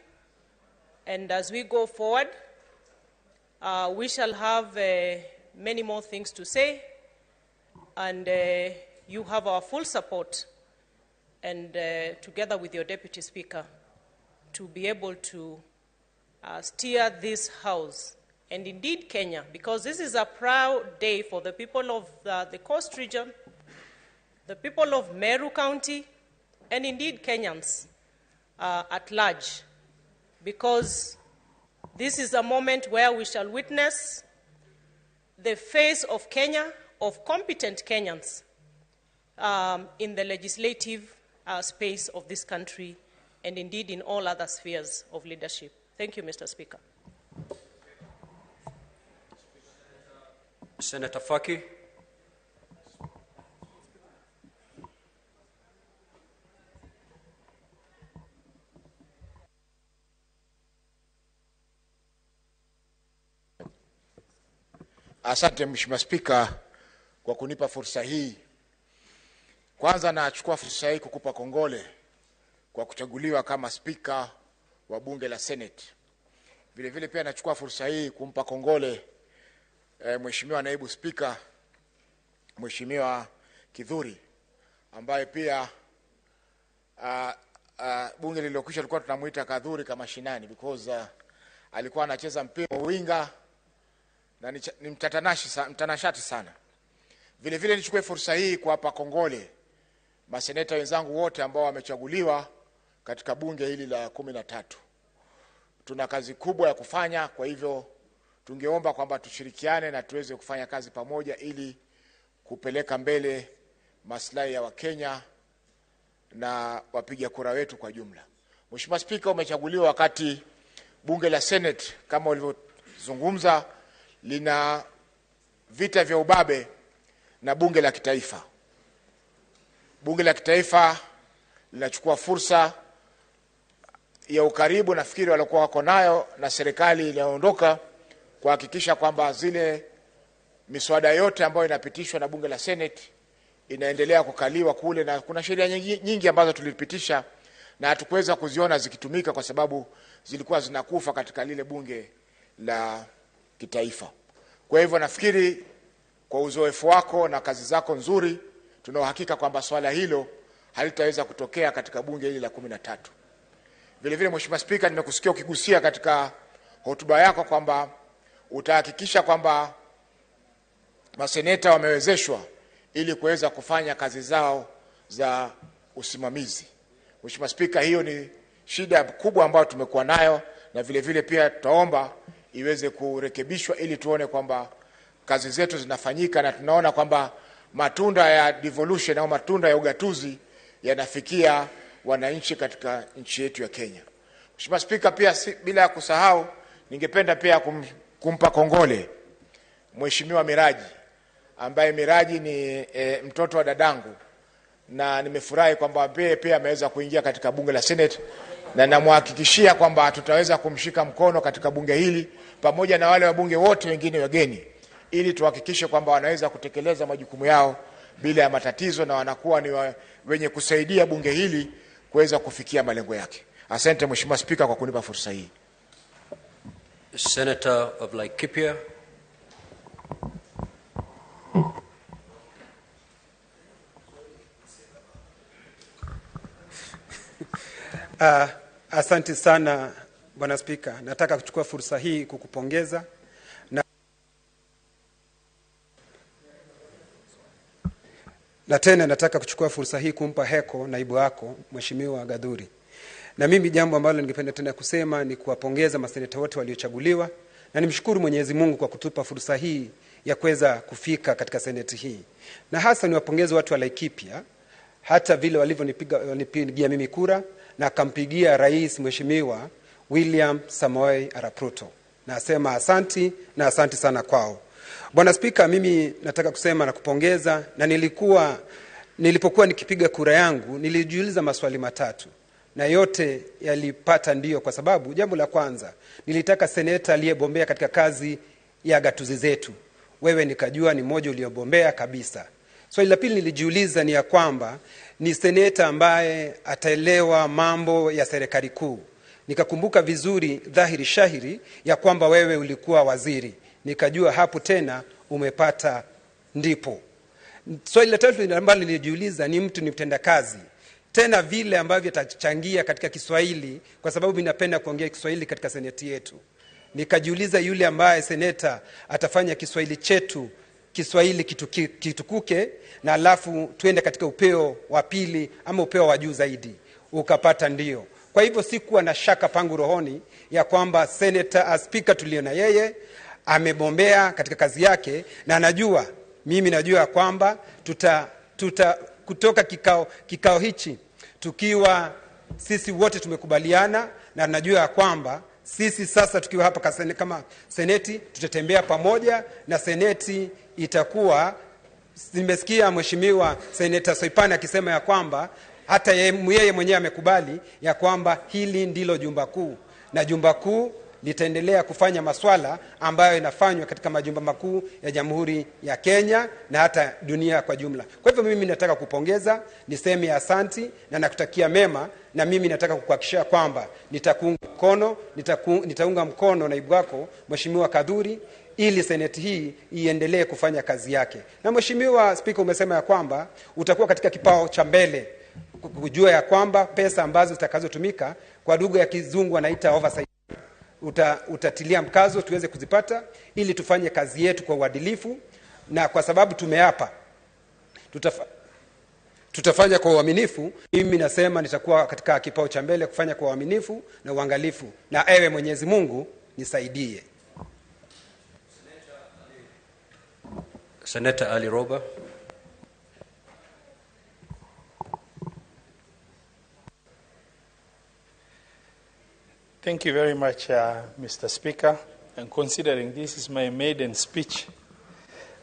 and as we go forward, we shall have many more things to say, and you have our full support, and together with your Deputy Speaker, to be able to steer this house, and indeed Kenya, because this is a proud day for the people of the Coast region, the people of Meru County, and indeed Kenyans at large, because this is a moment where we shall witness the face of Kenya, of competent Kenyans in the legislative space of this country, and indeed in all other spheres of leadership. Thank you, Mr. Speaker.
Senator Faki.
Asante Mheshimiwa Spika kwa kunipa fursa hii. Kwanza nachukua fursa hii kukupa kongole kwa kuchaguliwa kama spika wa bunge la Senate. Vile vile pia nachukua fursa hii kumpa kongole Mheshimiwa Naibu Spika, Mheshimiwa Kidhuri, ambaye pia bunge lililokwisha tulikuwa tunamuita Kadhuri kama shinani, because alikuwa anacheza mpira winga na ni mtanashati sana. Vile vile nichukue fursa hii kuwapa kongole maseneta wenzangu wote ambao wamechaguliwa katika bunge hili la 13. Tuna kazi kubwa ya kufanya, kwa hivyo tungeomba kwamba tushirikiane na tuweze kufanya kazi pamoja ili kupeleka mbele maslahi ya Wakenya na wapiga kura wetu kwa jumla. Mheshimiwa Spika, umechaguliwa wakati bunge la Senate kama ulivyozungumza lina vita vya ubabe na bunge la kitaifa. Bunge la kitaifa linachukua fursa ya ukaribu nafikiri waliokuwa wako nayo na serikali inayoondoka kuhakikisha kwamba zile miswada yote ambayo inapitishwa na bunge la Senate inaendelea kukaliwa kule, na kuna sheria nyingi ambazo tulipitisha na hatukuweza kuziona zikitumika kwa sababu zilikuwa zinakufa katika lile bunge la kitaifa. Kwa hivyo nafikiri kwa uzoefu wako na kazi zako nzuri tuna uhakika kwamba swala hilo halitaweza kutokea katika bunge hili la 13. Vile vile Mheshimiwa Spika, nimekusikia ukigusia katika hotuba yako kwamba utahakikisha kwamba maseneta wamewezeshwa ili kuweza kufanya kazi zao za usimamizi. Mheshimiwa Spika, hiyo ni shida kubwa ambayo tumekuwa nayo, na vile vile pia tutaomba iweze kurekebishwa ili tuone kwamba kazi zetu zinafanyika na tunaona kwamba matunda ya devolution au matunda ya ugatuzi yanafikia wananchi katika nchi yetu ya Kenya. Mheshimiwa Spika, pia bila kusahau ningependa pia kumpa kongole Mheshimiwa Miraji ambaye Miraji ni mtoto wa dadangu, na nimefurahi kwamba yeye pia ameweza kuingia katika bunge la Senate, na namhakikishia kwamba tutaweza kumshika mkono katika bunge hili pamoja na wale wabunge wote wengine wageni, ili tuhakikishe kwamba wanaweza kutekeleza majukumu yao bila ya matatizo na wanakuwa ni wenye kusaidia bunge hili kuweza kufikia malengo yake. Asante Mheshimiwa Spika kwa kunipa fursa hii.
Senator of Laikipia.
Asante sana Bwana Spika. Nataka kuchukua fursa hii kukupongeza na tena nataka kuchukua fursa hii kumpa heko naibu wako Mheshimiwa Gathuri. Na mimi jambo ambalo ningependa tena kusema ni kuwapongeza maseneta wote waliochaguliwa, na nimshukuru Mwenyezi Mungu kwa kutupa fursa hii ya kuweza kufika katika seneti hii. Na hasa niwapongeze watu wa Laikipia, hata vile walivyonipigia mimi kura na akampigia Rais Mheshimiwa William Samoei Arap Ruto. Nasema asanti na asanti sana kwao. Bwana Spika, mimi nataka kusema na kupongeza, na nilipokuwa nikipiga kura yangu nilijiuliza maswali matatu na yote yalipata ndio, kwa sababu jambo la kwanza nilitaka seneta aliyebombea katika kazi ya gatuzi zetu. Wewe nikajua ni mmoja uliobombea kabisa. Swali la pili nilijiuliza ni ya kwamba ni seneta ambaye ataelewa mambo ya serikali kuu. Nikakumbuka vizuri dhahiri shahiri ya kwamba wewe ulikuwa waziri. Nikajua hapo tena umepata ndipo. Swali la tatu ambalo nilijiuliza ni mtu ni mtendakazi. Tena vile ambavyo atachangia katika Kiswahili, kwa sababu mimi napenda kuongea Kiswahili katika seneti yetu. Nikajiuliza yule ambaye seneta atafanya Kiswahili chetu, Kiswahili kitukuke, na alafu tuende katika upeo wa pili ama upeo wa juu zaidi. Ukapata ndio. Kwa hivyo sikuwa na shaka pangu rohoni ya kwamba seneta speaker tulio na yeye amebombea katika kazi yake, na anajua, mimi najua kwamba tuta kutoka kikao hichi tukiwa sisi wote tumekubaliana, na najua kwamba sisi sasa tukiwa hapa kama seneti tutatembea pamoja na seneti itakuwa. Nimesikia Mheshimiwa Seneta Soipana akisema ya kwamba hata yeye mwenyewe amekubali ya kwamba hili ndilo jumba kuu, na jumba kuu litaendelea kufanya maswala ambayo inafanywa katika majumba makuu ya Jamhuri ya Kenya na hata dunia kwa jumla. Kwa hivyo mimi nataka kupongeza, niseme asanti na nakutakia mema, na mimi nataka kukuhakikishia kwamba nitakuunga mkono, nitaunga mkono naibu wako Mheshimiwa Kadhuri ili seneti hii iendelee kufanya kazi yake. Na Mheshimiwa Spika, umesema ya kwamba utakuwa katika kipao cha mbele kujua ya kwamba pesa ambazo zitakazotumika kwa lugha ya kizungu wanaita oversight, utatilia mkazo tuweze kuzipata ili tufanye kazi yetu kwa uadilifu, na kwa sababu tumeapa tutafanya kwa uaminifu. Mimi nasema nitakuwa katika kipao cha mbele kufanya kwa uaminifu na uangalifu, na ewe Mwenyezi Mungu nisaidie.
Senator Ali Roba.
Thank you very much, Mr. Speaker. And considering this is my maiden speech,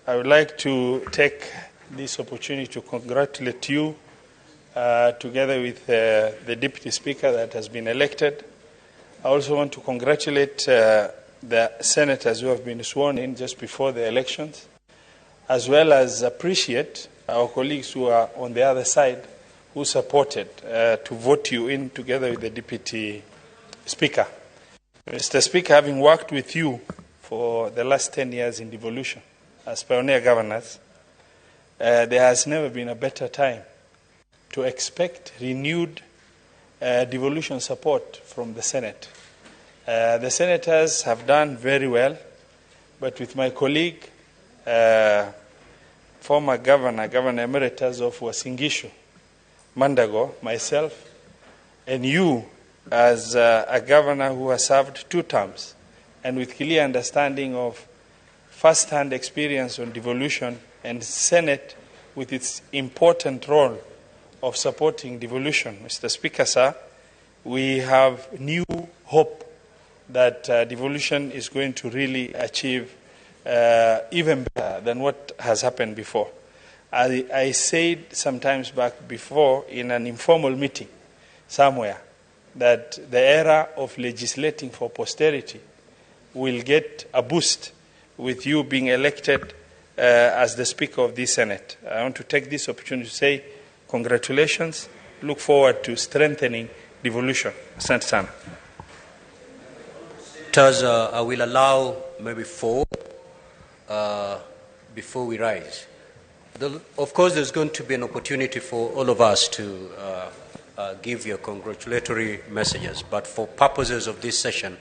I would like to take this opportunity to congratulate you together with the Deputy Speaker that has been elected. I also want to congratulate the senators who have been sworn in just before the elections, as well as appreciate our colleagues who are on the other side who supported to vote you in together with the Deputy Speaker. Mr. Speaker, having worked with you for the last 10 years in devolution as pioneer governors, there has never been a better time to expect renewed devolution support from the Senate. The senators have done very well, but with my colleague, former governor, Governor Emeritus of Uasin Gishu, Mandago, myself, and you as a governor who has served 2 terms and with clear understanding of first-hand experience on devolution and Senate with its important role of supporting devolution. Mr. Speaker, sir, we have new hope that devolution is going to really achieve even better than what has happened before. I said sometimes back before in an informal meeting somewhere that the era of legislating for posterity will get a boost with you being elected as the Speaker of this Senate. I want to take this opportunity to say congratulations. Look forward to strengthening devolution. Asante sana.
I will allow maybe four before we rise. Of course, there's going to be an opportunity for all of us to give your congratulatory messages. But for purposes of this session,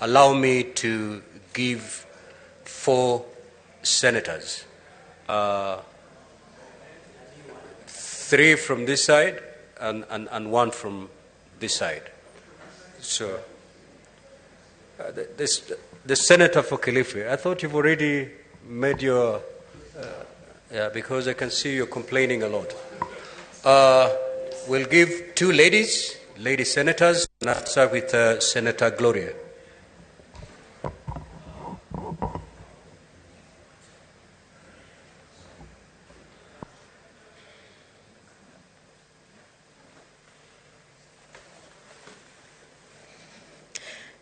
allow me to give four senators. Three from this side and one from this side. So, the senator for Kilifi, I thought you've already made your... yeah, because I can see you're complaining a lot. We'll give two ladies, lady senators, and I'll start with Senator Gloria.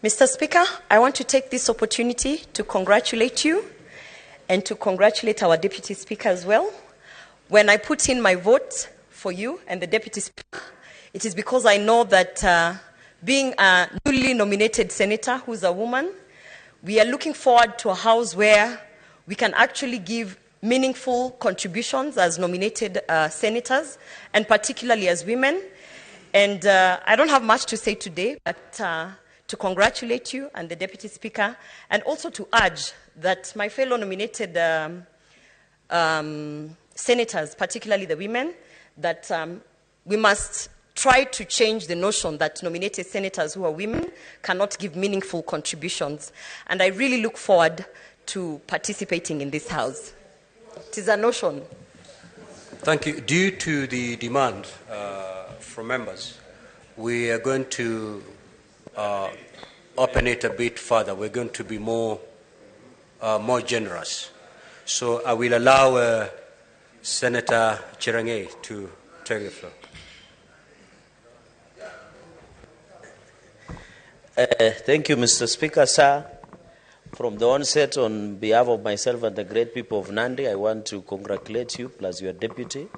Mr. Speaker, I want to take this opportunity to congratulate you and to congratulate our Deputy Speaker as well. When I put in my vote for you and the Deputy Speaker, it is because I know that being a newly nominated senator who's a woman, we are looking forward to a house where we can actually give meaningful contributions as nominated senators, and particularly as women. And I don't have much to say today, but to congratulate you and the Deputy Speaker, and also to urge that my fellow nominated senators, particularly the women, that we must try to change the notion that nominated senators who are women cannot give meaningful contributions. And I really look forward to participating in this house. It is a notion.
Thank you. Due to the demand from members, we are going to open it a bit further. We're going to be more generous. So I will allow Senator Cherargei to take the floor.
Thank you, Mr. Speaker, sir. From the onset, on behalf of myself and the great people of Nandi, I want to congratulate you, plus your deputy.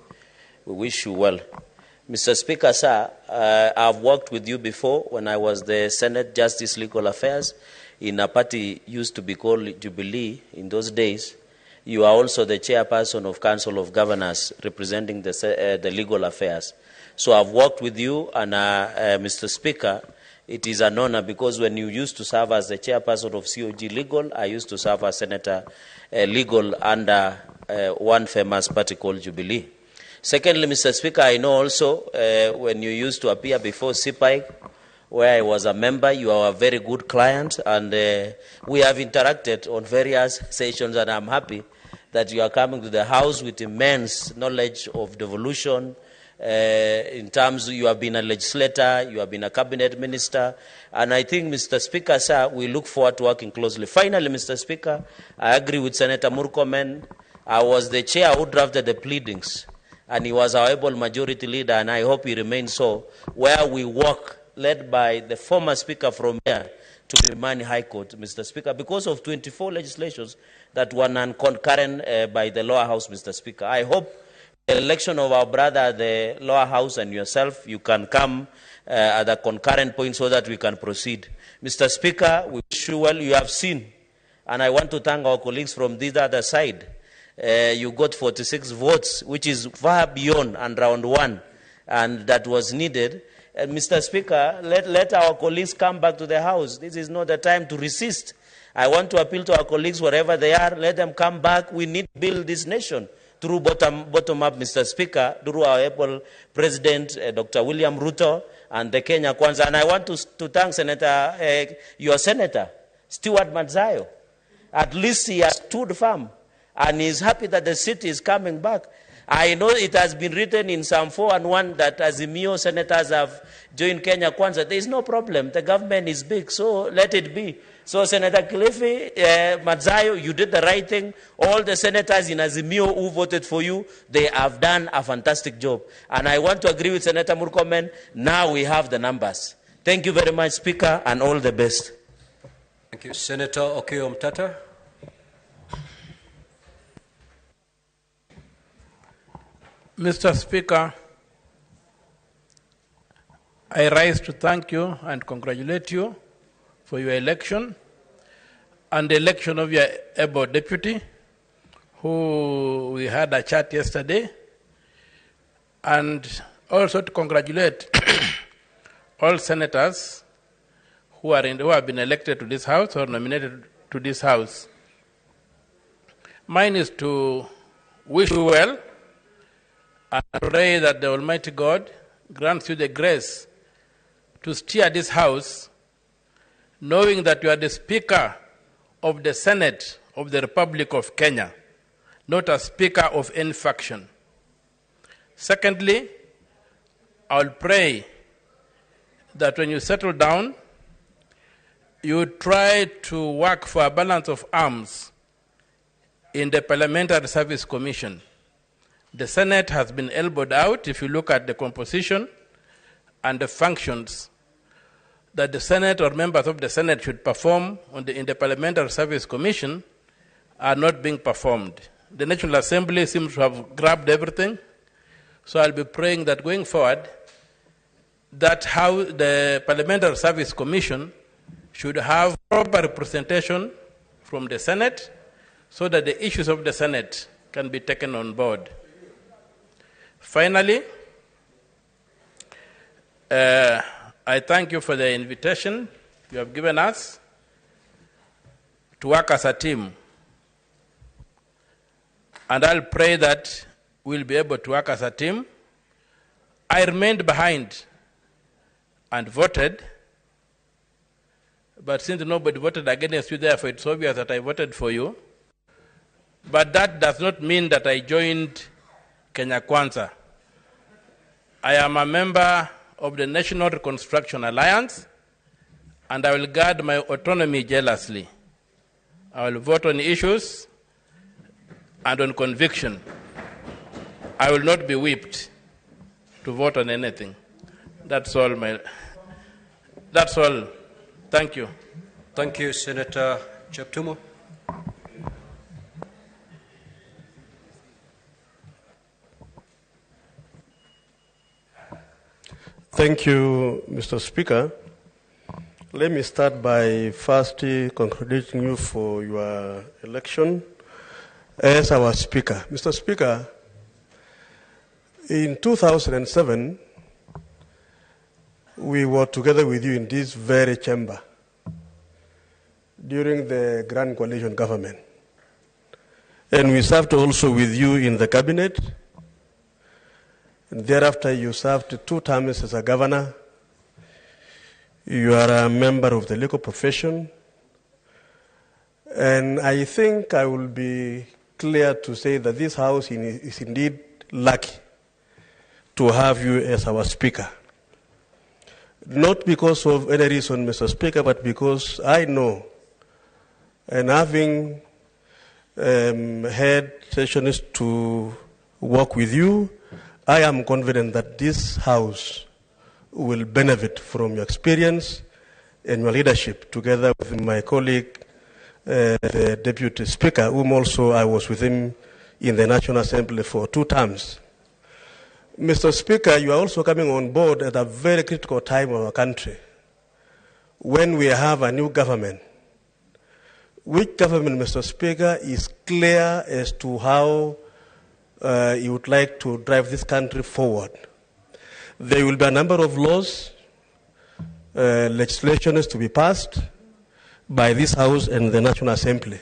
We wish you well. Mr. Speaker, sir, I've worked with you before when I was the Senate Justice Legal Affairs in a party used to be called Jubilee in those days. You are also the chairperson of Council of Governors representing the legal affairs. So I've worked with you, and Mr. Speaker, it is an honor because when you used to serve as the chairperson of COG Legal, I used to serve as Senator Legal under one famous party called Jubilee. Secondly, Mr. Speaker, I know also when you used to appear before CPIC, where I was a member, you are a very good client, and we have interacted on various sessions, and I'm happy that you are coming to the House with immense knowledge of devolution. In terms, you have been a legislator, you have been a cabinet minister, and I think, Mr. Speaker, sir, we look forward to working closely. Finally, Mr. Speaker, I agree with Senator Murkomen. I was the chair who drafted the pleadings, and he was our able majority leader, and I hope he remains so, where we work, led by the former speaker from here, to Milimani High Court, Mr. Speaker, because of 24 legislations that were non-concurrent by the lower house, Mr. Speaker. I hope the election of our brother at the lower house and yourself, you can come at a concurrent point so that we can proceed. Mr. Speaker, we wish you well. You have seen, and I want to thank our colleagues from this other side. You got 46 votes, which is far beyond and round one, and that was needed. And Mr. Speaker, let our colleagues come back to the House. This is not the time to resist. I want to appeal to our colleagues wherever they are. Let them come back. We need to build this nation through bottom up, Mr. Speaker, through our able President, Dr. William Ruto, and the Kenya Kwanza. And I want to thank Senator, your Senator, Stewart Madzayo. At least he has stood firm, and he's happy that the city is coming back. I know it has been written in Psalm 4:1 that Azimio senators have joined Kenya Kwanza. There is no problem. The government is big, so let it be. So Senator Kilifi, Madzayo, you did the right thing. All the senators in Azimio who voted for you, they have done a fantastic job. And I want to agree with Senator Murkomen. Now we have the numbers. Thank you very much, Speaker, and all the best.
Thank you. Senator Okiya Omtatah.
Mr. Speaker, I rise to thank you and congratulate you for your election and the election of your able deputy, who we had a chat yesterday, and also to congratulate all senators who have been elected to this house or nominated to this house. Mine is to wish you well and pray that the Almighty God grants you the grace to steer this house, knowing that you are the Speaker of the Senate of the Republic of Kenya, not a speaker of any faction. Secondly, I'll pray that when you settle down, you try to work for a balance of arms in the Parliamentary Service Commission. The Senate has been elbowed out. If you look at the composition and the functions that the Senate or members of the Senate should perform in the Parliamentary Service Commission are not being performed. The National Assembly seems to have grabbed everything. So I'll be praying that going forward, that how the Parliamentary Service Commission should have proper representation from the Senate so that the issues of the Senate can be taken on board. Finally, I thank you for the invitation you have given us to work as a team. And I'll pray that we'll be able to work as a team. I remained behind and voted, but since nobody voted against you, therefore it's obvious that I voted for you. But that does not mean that I joined Kenya Kwanza. I am a member of the National Reconstruction Alliance, and I will guard my autonomy jealously. I will vote on issues and on conviction. I will not be whipped to vote on anything. That's all. That's all. Thank you.
Thank you, Senator Cheptumo.
Thank you, Mr. Speaker. Let me start by first congratulating you for your election as our Speaker. Mr. Speaker, in 2007, we were together with you in this very chamber during the Grand Coalition government. And we served also with you in the cabinet. And thereafter, you served 2 terms as a governor. You are a member of the legal profession. And I think I will be clear to say that this house is indeed lucky to have you as our speaker. Not because of any reason, Mr. Speaker, but because I know, and having had sessions to work with you, I am confident that this house will benefit from your experience and your leadership, together with my colleague, the Deputy Speaker, whom also I was with him in the National Assembly for 2 terms. Mr. Speaker, you are also coming on board at a very critical time of our country, when we have a new government. Which government, Mr. Speaker, is clear as to how you would like to drive this country forward. There will be a number of laws, legislation is to be passed by this House and the National Assembly.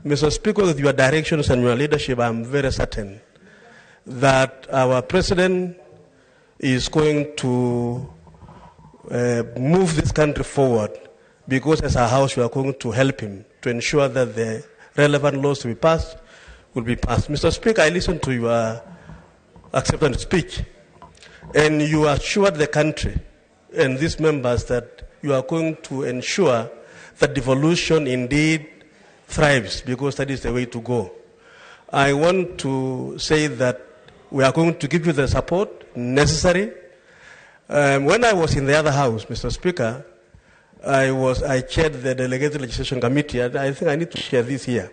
Mr. Speaker, with your directions and your leadership, I am very certain that our president is going to move this country forward, because as a house we are going to help him to ensure that the relevant laws to be passed will be passed. Mr. Speaker, I listened to your acceptance speech, and you assured the country and these members that you are going to ensure that devolution indeed thrives, because that is the way to go. I want to say that we are going to give you the support necessary. When I was in the other house, Mr. Speaker, I chaired the Delegated Legislation Committee, and I think I need to share this here.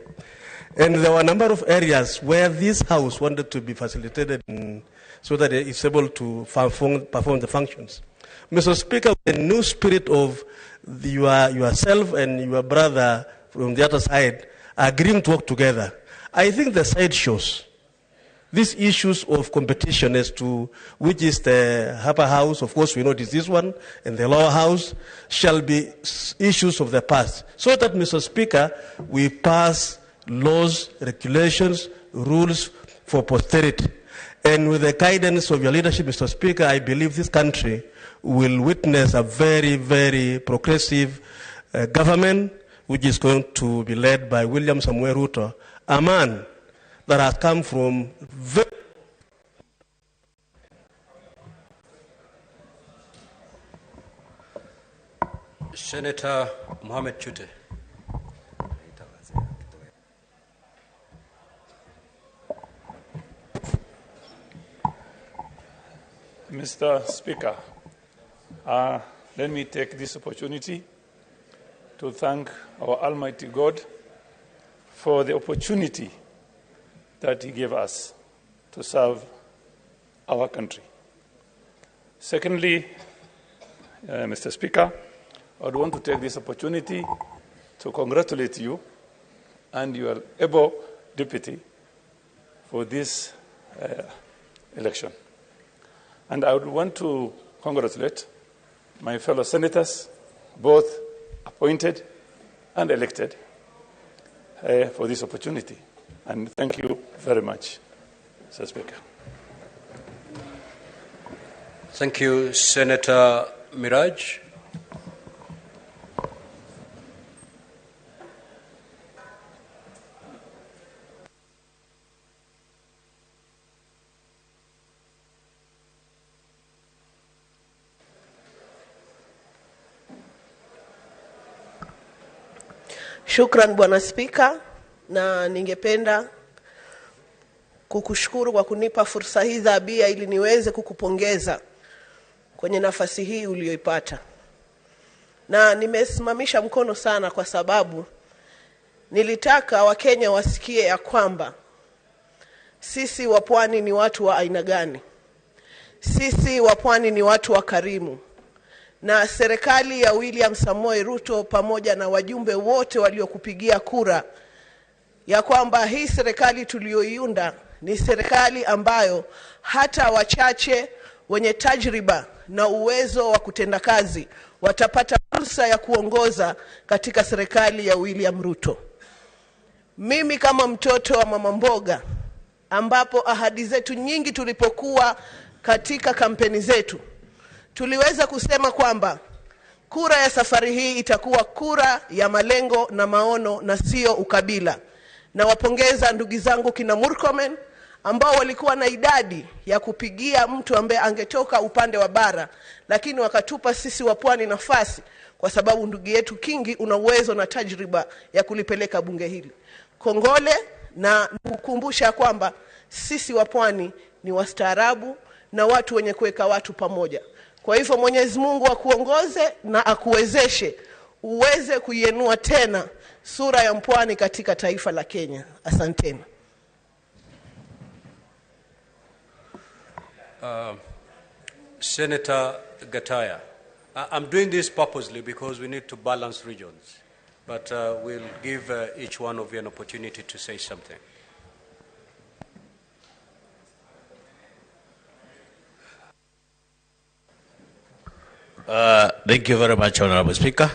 And there were a number of areas where this house wanted to be facilitated so that it's able to perform the functions. Mr. Speaker, the new spirit of yourself and your brother from the other side agreeing to work together, I think the side shows these issues of competition as to which is the upper house, of course we know it is this one, and the lower house, shall be issues of the past. So that, Mr. Speaker, we pass laws, regulations, rules for posterity. And with the guidance of your leadership, Mr. Speaker, I believe this country will witness a very, very progressive government, which is going to be led by William Samoei Ruto, a man that has come from very...
Senator Mohamed Chute.
Mr. Speaker, let me take this opportunity to thank our Almighty God for the opportunity that He gave us to serve our country. Secondly, Mr. Speaker, I would want to take this opportunity to congratulate you and your able deputy for this election. And I would want to congratulate my fellow senators, both appointed and elected, for this opportunity. And thank you very much, Mr. Speaker.
Thank you, Senator Miraj.
Shukran Bwana Spika, na ningependa kukushukuru kwa kunipa fursa hii dhabia ili niweze kukupongeza kwenye nafasi hii uliyoipata. Na nimesimamisha mkono sana kwa sababu nilitaka Wakenya wasikie ya kwamba sisi wa Pwani ni watu wa aina gani. Sisi wa Pwani ni watu wa karimu. Na serikali ya William Samoei Ruto pamoja na wajumbe wote waliokupigia kura ya kwamba hii serikali tuliyoiunda ni serikali ambayo hata wachache wenye tajriba na uwezo wa kutenda kazi watapata fursa ya kuongoza katika serikali ya William Ruto. Mimi kama mtoto wa mama mboga, ambapo ahadi zetu nyingi tulipokuwa katika kampeni zetu, tuliweza kusema kwamba kura ya safari hii itakuwa kura ya malengo na maono na sio ukabila. Na wapongeza ndugu zangu kina Murkomen ambao walikuwa na idadi ya kupigia mtu ambaye angetoka upande wa bara, lakini wakatupa sisi wa Pwani nafasi kwa sababu ndugu yetu Kingi una uwezo na tajriba ya kulipeleka bunge hili. Kongole, na kukumbusha kwamba sisi wa Pwani ni wastaarabu na watu wenye kuweka watu pamoja. Kwa hivyo Mwenyezi Mungu akuongoze na akuwezeshe uweze kuienua tena sura ya Mpwani katika taifa la Kenya. Asanteni.
Senator Gataya, I'm doing this purposely because we need to balance regions, but we'll give each one of you an opportunity to say something.
Thank you very much, Honorable Speaker.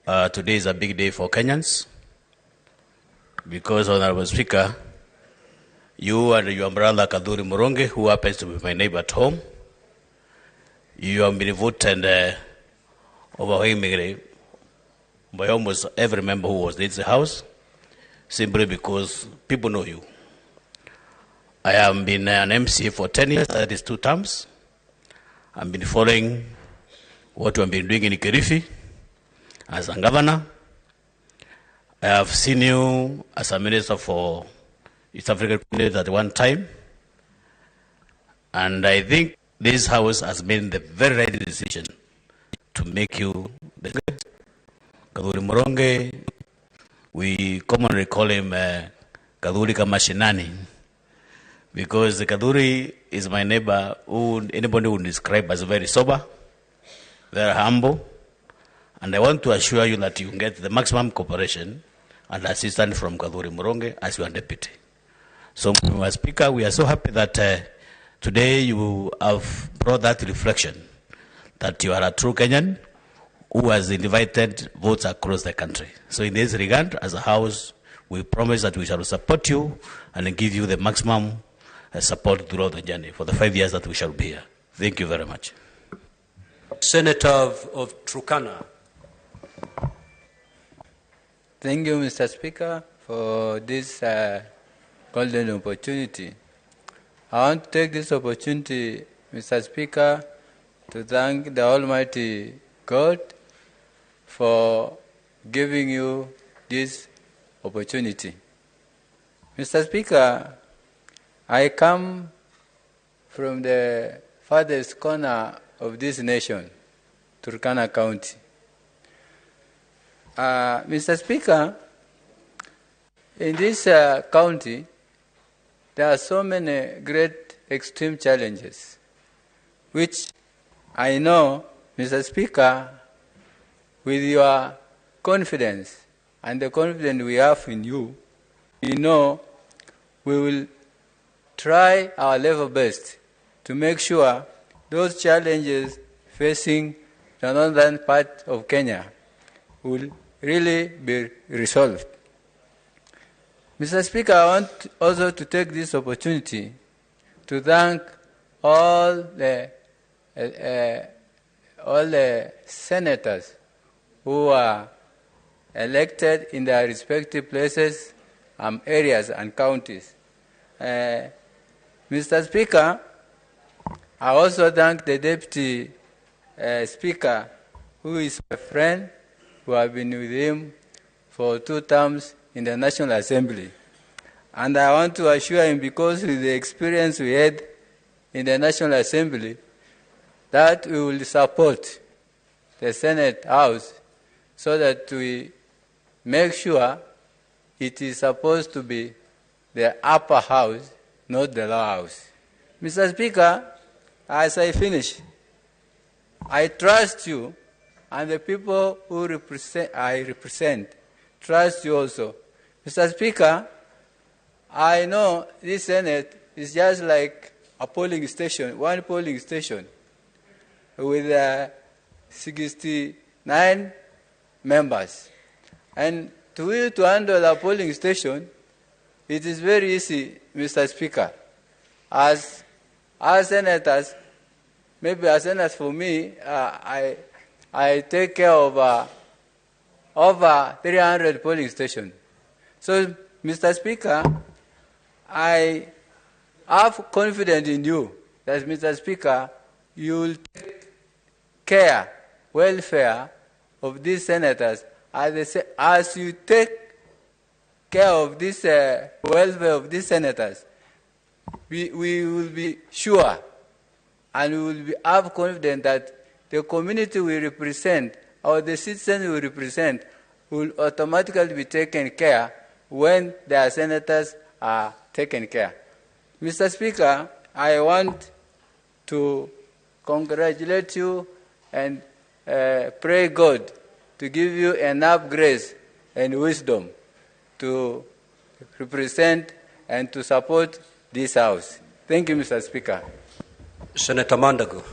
Today is a big day for Kenyans because, Honorable Speaker, you and your brother Kathuri Murungi, who happens to be my neighbor at home, you have been voted overwhelmingly by almost every member who was in the House. simply because people know you. I have been an MCA for 10 years, that is 2 terms. I've been following what you have been doing in Kirifi as a governor. I have seen you as a minister for East African Community at one time. And I think this house has made the very right decision to make you the Kathuri Muronge. We commonly call him Kathuri Kamashinani, because Kathuri is my neighbor who anybody would describe as very sober, very humble, and I want to assure you that you get the maximum cooperation and assistance from Kathuri Muronge as your deputy. So, Mr. Speaker, we are so happy that today you have brought that reflection that you are a true Kenyan who has invited votes across the country. So in this regard, as a house, we promise that we shall support you and give you the maximum support throughout the journey for the 5 years that we shall be here. Thank you very much.
Senator of Turkana.
Thank you, Mr. Speaker, for this golden opportunity. I want to take this opportunity, Mr. Speaker, to thank the Almighty God for giving you this opportunity. Mr. Speaker, I come from the farthest corner of this nation, Turkana County. Mr. Speaker, in this county, there are so many great extreme challenges, which I know, Mr. Speaker, with your confidence and the confidence we have in you, we know we will try our level best to make sure those challenges facing the northern part of Kenya will really be resolved. Mr. Speaker, I want also to take this opportunity to thank all the senators who are elected in their respective places, areas and counties. Mr. Speaker, I also thank the Deputy Speaker, who is my friend, who have been with him for 2 terms in the National Assembly. And I want to assure him, because with the experience we had in the National Assembly, that we will support the Senate House so that we make sure it is supposed to be the upper house, not the lower house. Mr. Speaker, as I finish, I trust you and the people who represent, I represent, trust you also. Mr. Speaker, I know this Senate is just like a polling station, one polling station with 69 members. And to you to handle a polling station, it is very easy, Mr. Speaker. As senators, maybe as senators for me, I take care of over 300 polling stations. So, Mr. Speaker, I have confidence in you that, Mr. Speaker, you will take care, welfare of these senators as you take care of this welfare of these senators. We will be sure and we will be have confidence that the community we represent or the citizens we represent will automatically be taken care when their senators are taken care. Mr. Speaker, I want to congratulate you and pray God to give you enough grace and wisdom to represent and to support this House. Thank you, Mr. Speaker.
Senator Mandago.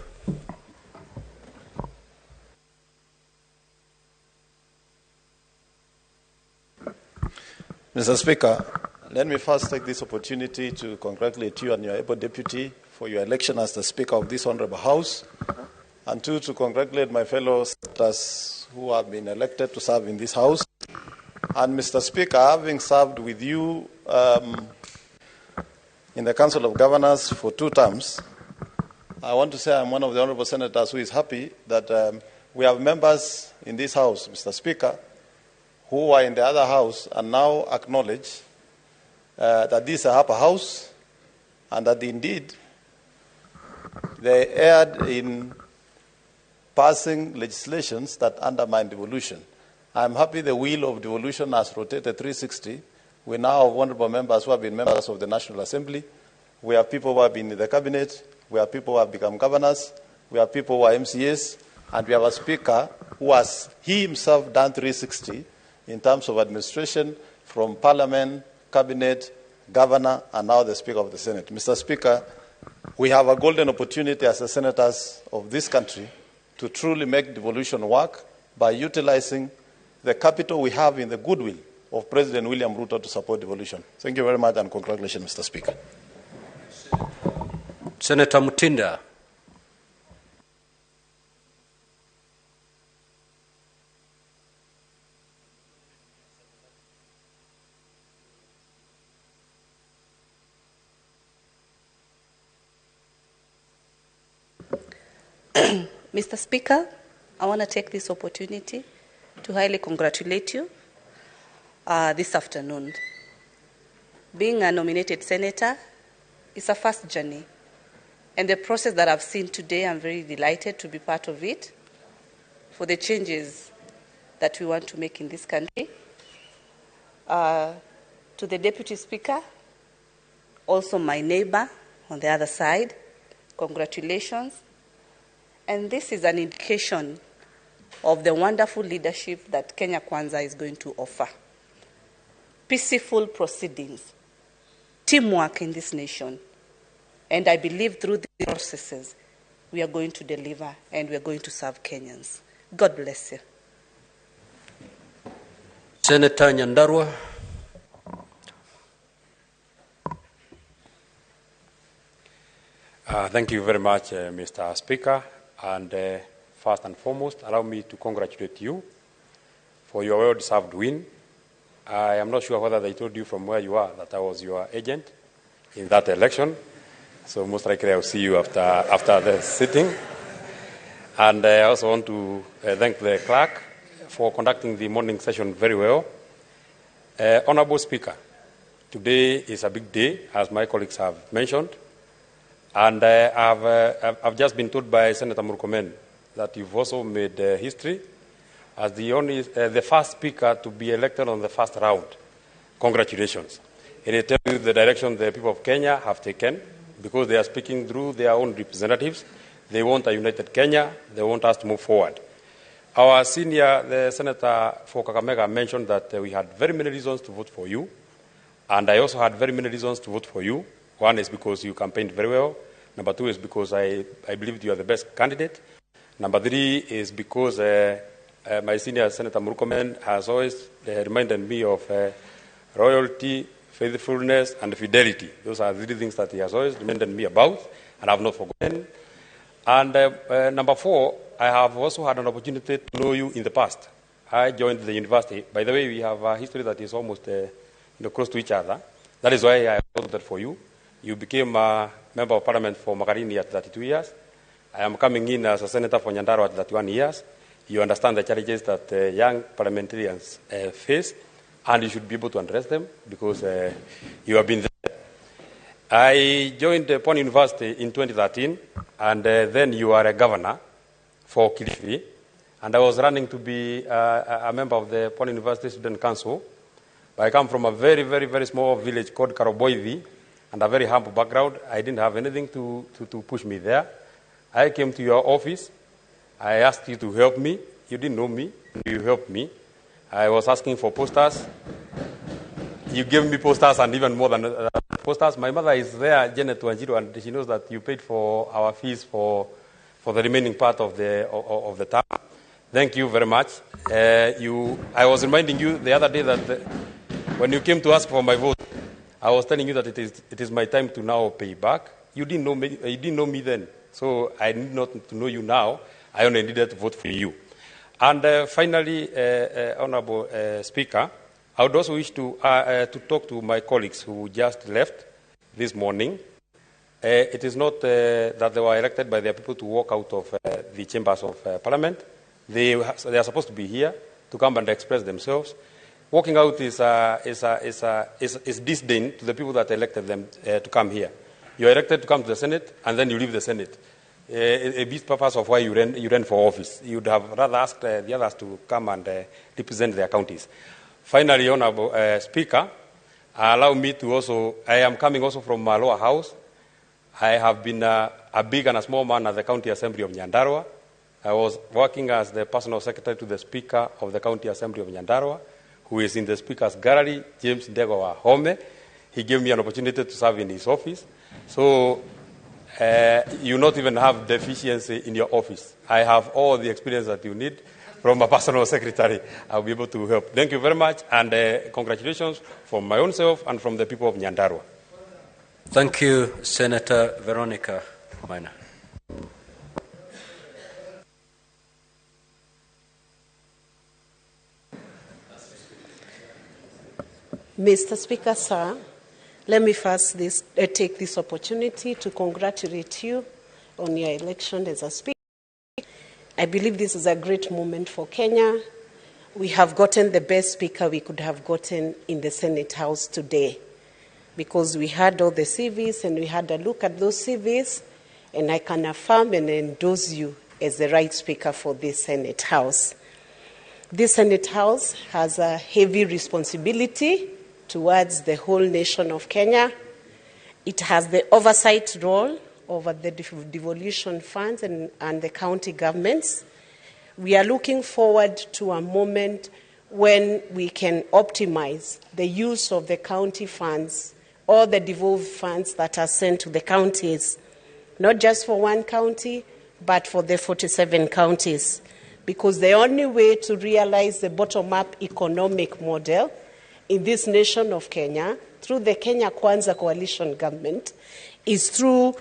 Mr. Speaker, let me first take this opportunity to congratulate you and your able deputy for your election as the Speaker of this Honorable House, and two, to congratulate my fellow senators who have been elected to serve in this House. And Mr. Speaker, having served with you in the Council of Governors for 2 terms, I want to say I'm one of the honorable senators who is happy that we have members in this house, Mr. Speaker, who are in the other house and now acknowledge that this is a upper house and that indeed they erred in passing legislations that undermine devolution. I'm happy the wheel of devolution has rotated 360. We now have honorable members who have been members of the National Assembly. We have people who have been in the cabinet. We have people who have become governors. We have people who are MCAs. And we have a speaker who has, he himself, done 360 in terms of administration from parliament, cabinet, governor, and now the Speaker of the Senate. Mr. Speaker, we have a golden opportunity as the senators of this country to truly make devolution work by utilizing the capital we have in the goodwill of President William Ruto to support devolution. Thank you very much and congratulations, Mr. Speaker.
Senator Mutinda.
Mr. Speaker, I want to take this opportunity to highly congratulate you this afternoon. Being a nominated senator is a first journey, and the process that I've seen today, I'm very delighted to be part of it for the changes that we want to make in this country. To the Deputy Speaker, also my neighbor on the other side, congratulations. And this is an indication of the wonderful leadership that Kenya Kwanza is going to offer. Peaceful proceedings, teamwork in this nation. And I believe through these processes, we are going to deliver and we are going to serve Kenyans. God bless you.
Senator Nyandarua.
Thank you very much, Mr. Speaker. And first and foremost, allow me to congratulate you for your well-deserved win. I am not sure whether they told you from where you are that I was your agent in that election. So most likely I'll see you after the sitting. And I also want to thank the clerk for conducting the morning session very well. Honorable Speaker, today is a big day, as my colleagues have mentioned. And I've just been told by Senator Murkomen that you've also made history as the first speaker to be elected on the first round. Congratulations. It tells you the direction the people of Kenya have taken, because they are speaking through their own representatives. They want a united Kenya. They want us to move forward. Our senior, the Senator for Kakamega, mentioned that we had very many reasons to vote for you. And I also had very many reasons to vote for you. One is because you campaigned very well. Number two is because I believed you are the best candidate. Number three is because my senior Senator Murkomen has always reminded me of royalty, faithfulness, and fidelity. Those are three things that he has always reminded me about, and I have not forgotten. And number four, I have also had an opportunity to know you in the past. I joined the university. By the way, we have a history that is almost close to each other. That is why I voted for you. You became a member of parliament for Magarini at 32 years. I am coming in as a senator for Nyandarua at 31 years. You understand the challenges that young parliamentarians face, and you should be able to address them because you have been there. I joined Pwani University in 2013, and then you are a governor for Kilifi, and I was running to be a member of the Pwani University Student Council. But I come from a very, very, very small village called Karoboivi, and a very humble background. I didn't have anything to push me there. I came to your office. I asked you to help me. You didn't know me. You helped me. I was asking for posters. You gave me posters and even more than posters. My mother is there, Janet Wanjiru, and she knows that you paid for our fees for the remaining part of the term. Thank you very much. I was reminding you the other day that when you came to ask for my vote, I was telling you that it is my time to now pay back. You didn't know me, you didn't know me then, so I need not to know you now. I only needed to vote for you. And finally, Honorable Speaker, I would also wish to talk to my colleagues who just left this morning. It is not that they were elected by their people to walk out of the chambers of Parliament. They are supposed to be here to come and express themselves. Walking out is disdain to the people that elected them to come here. You are elected to come to the Senate, and then you leave the Senate. A big purpose of why you ran for office. You'd have rather asked the others to come and represent their counties. Finally, Honorable Speaker, allow me to also, I am coming also from my lower house. I have been a big and a small man at the County Assembly of Nyandarua. I was working as the personal secretary to the Speaker of the County Assembly of Nyandarua, who is in the Speaker's gallery, James Ndegwa Wahome. He gave me an opportunity to serve in his office. So you not even have deficiency in your office. I have all the experience that you need from a personal secretary. I'll be able to help. Thank you very much, and congratulations from my own self and from the people of Nyandarua.
Thank you, Senator Veronica Maina.
Mr. Speaker, sir, let me first take this opportunity to congratulate you on your election as a speaker. I believe this is a great moment for Kenya. We have gotten the best speaker we could have gotten in the Senate House today, because we had all the CVs and we had a look at those CVs, and I can affirm and endorse you as the right speaker for this Senate House. This Senate House has a heavy responsibility towards the whole nation of Kenya. It has the oversight role over the devolution funds and the county governments. We are looking forward to a moment when we can optimize the use of the county funds or the devolved funds that are sent to the counties, not just for one county, but for the 47 counties. Because the only way to realize the bottom-up economic model in this nation of Kenya, through the Kenya Kwanza coalition government, is through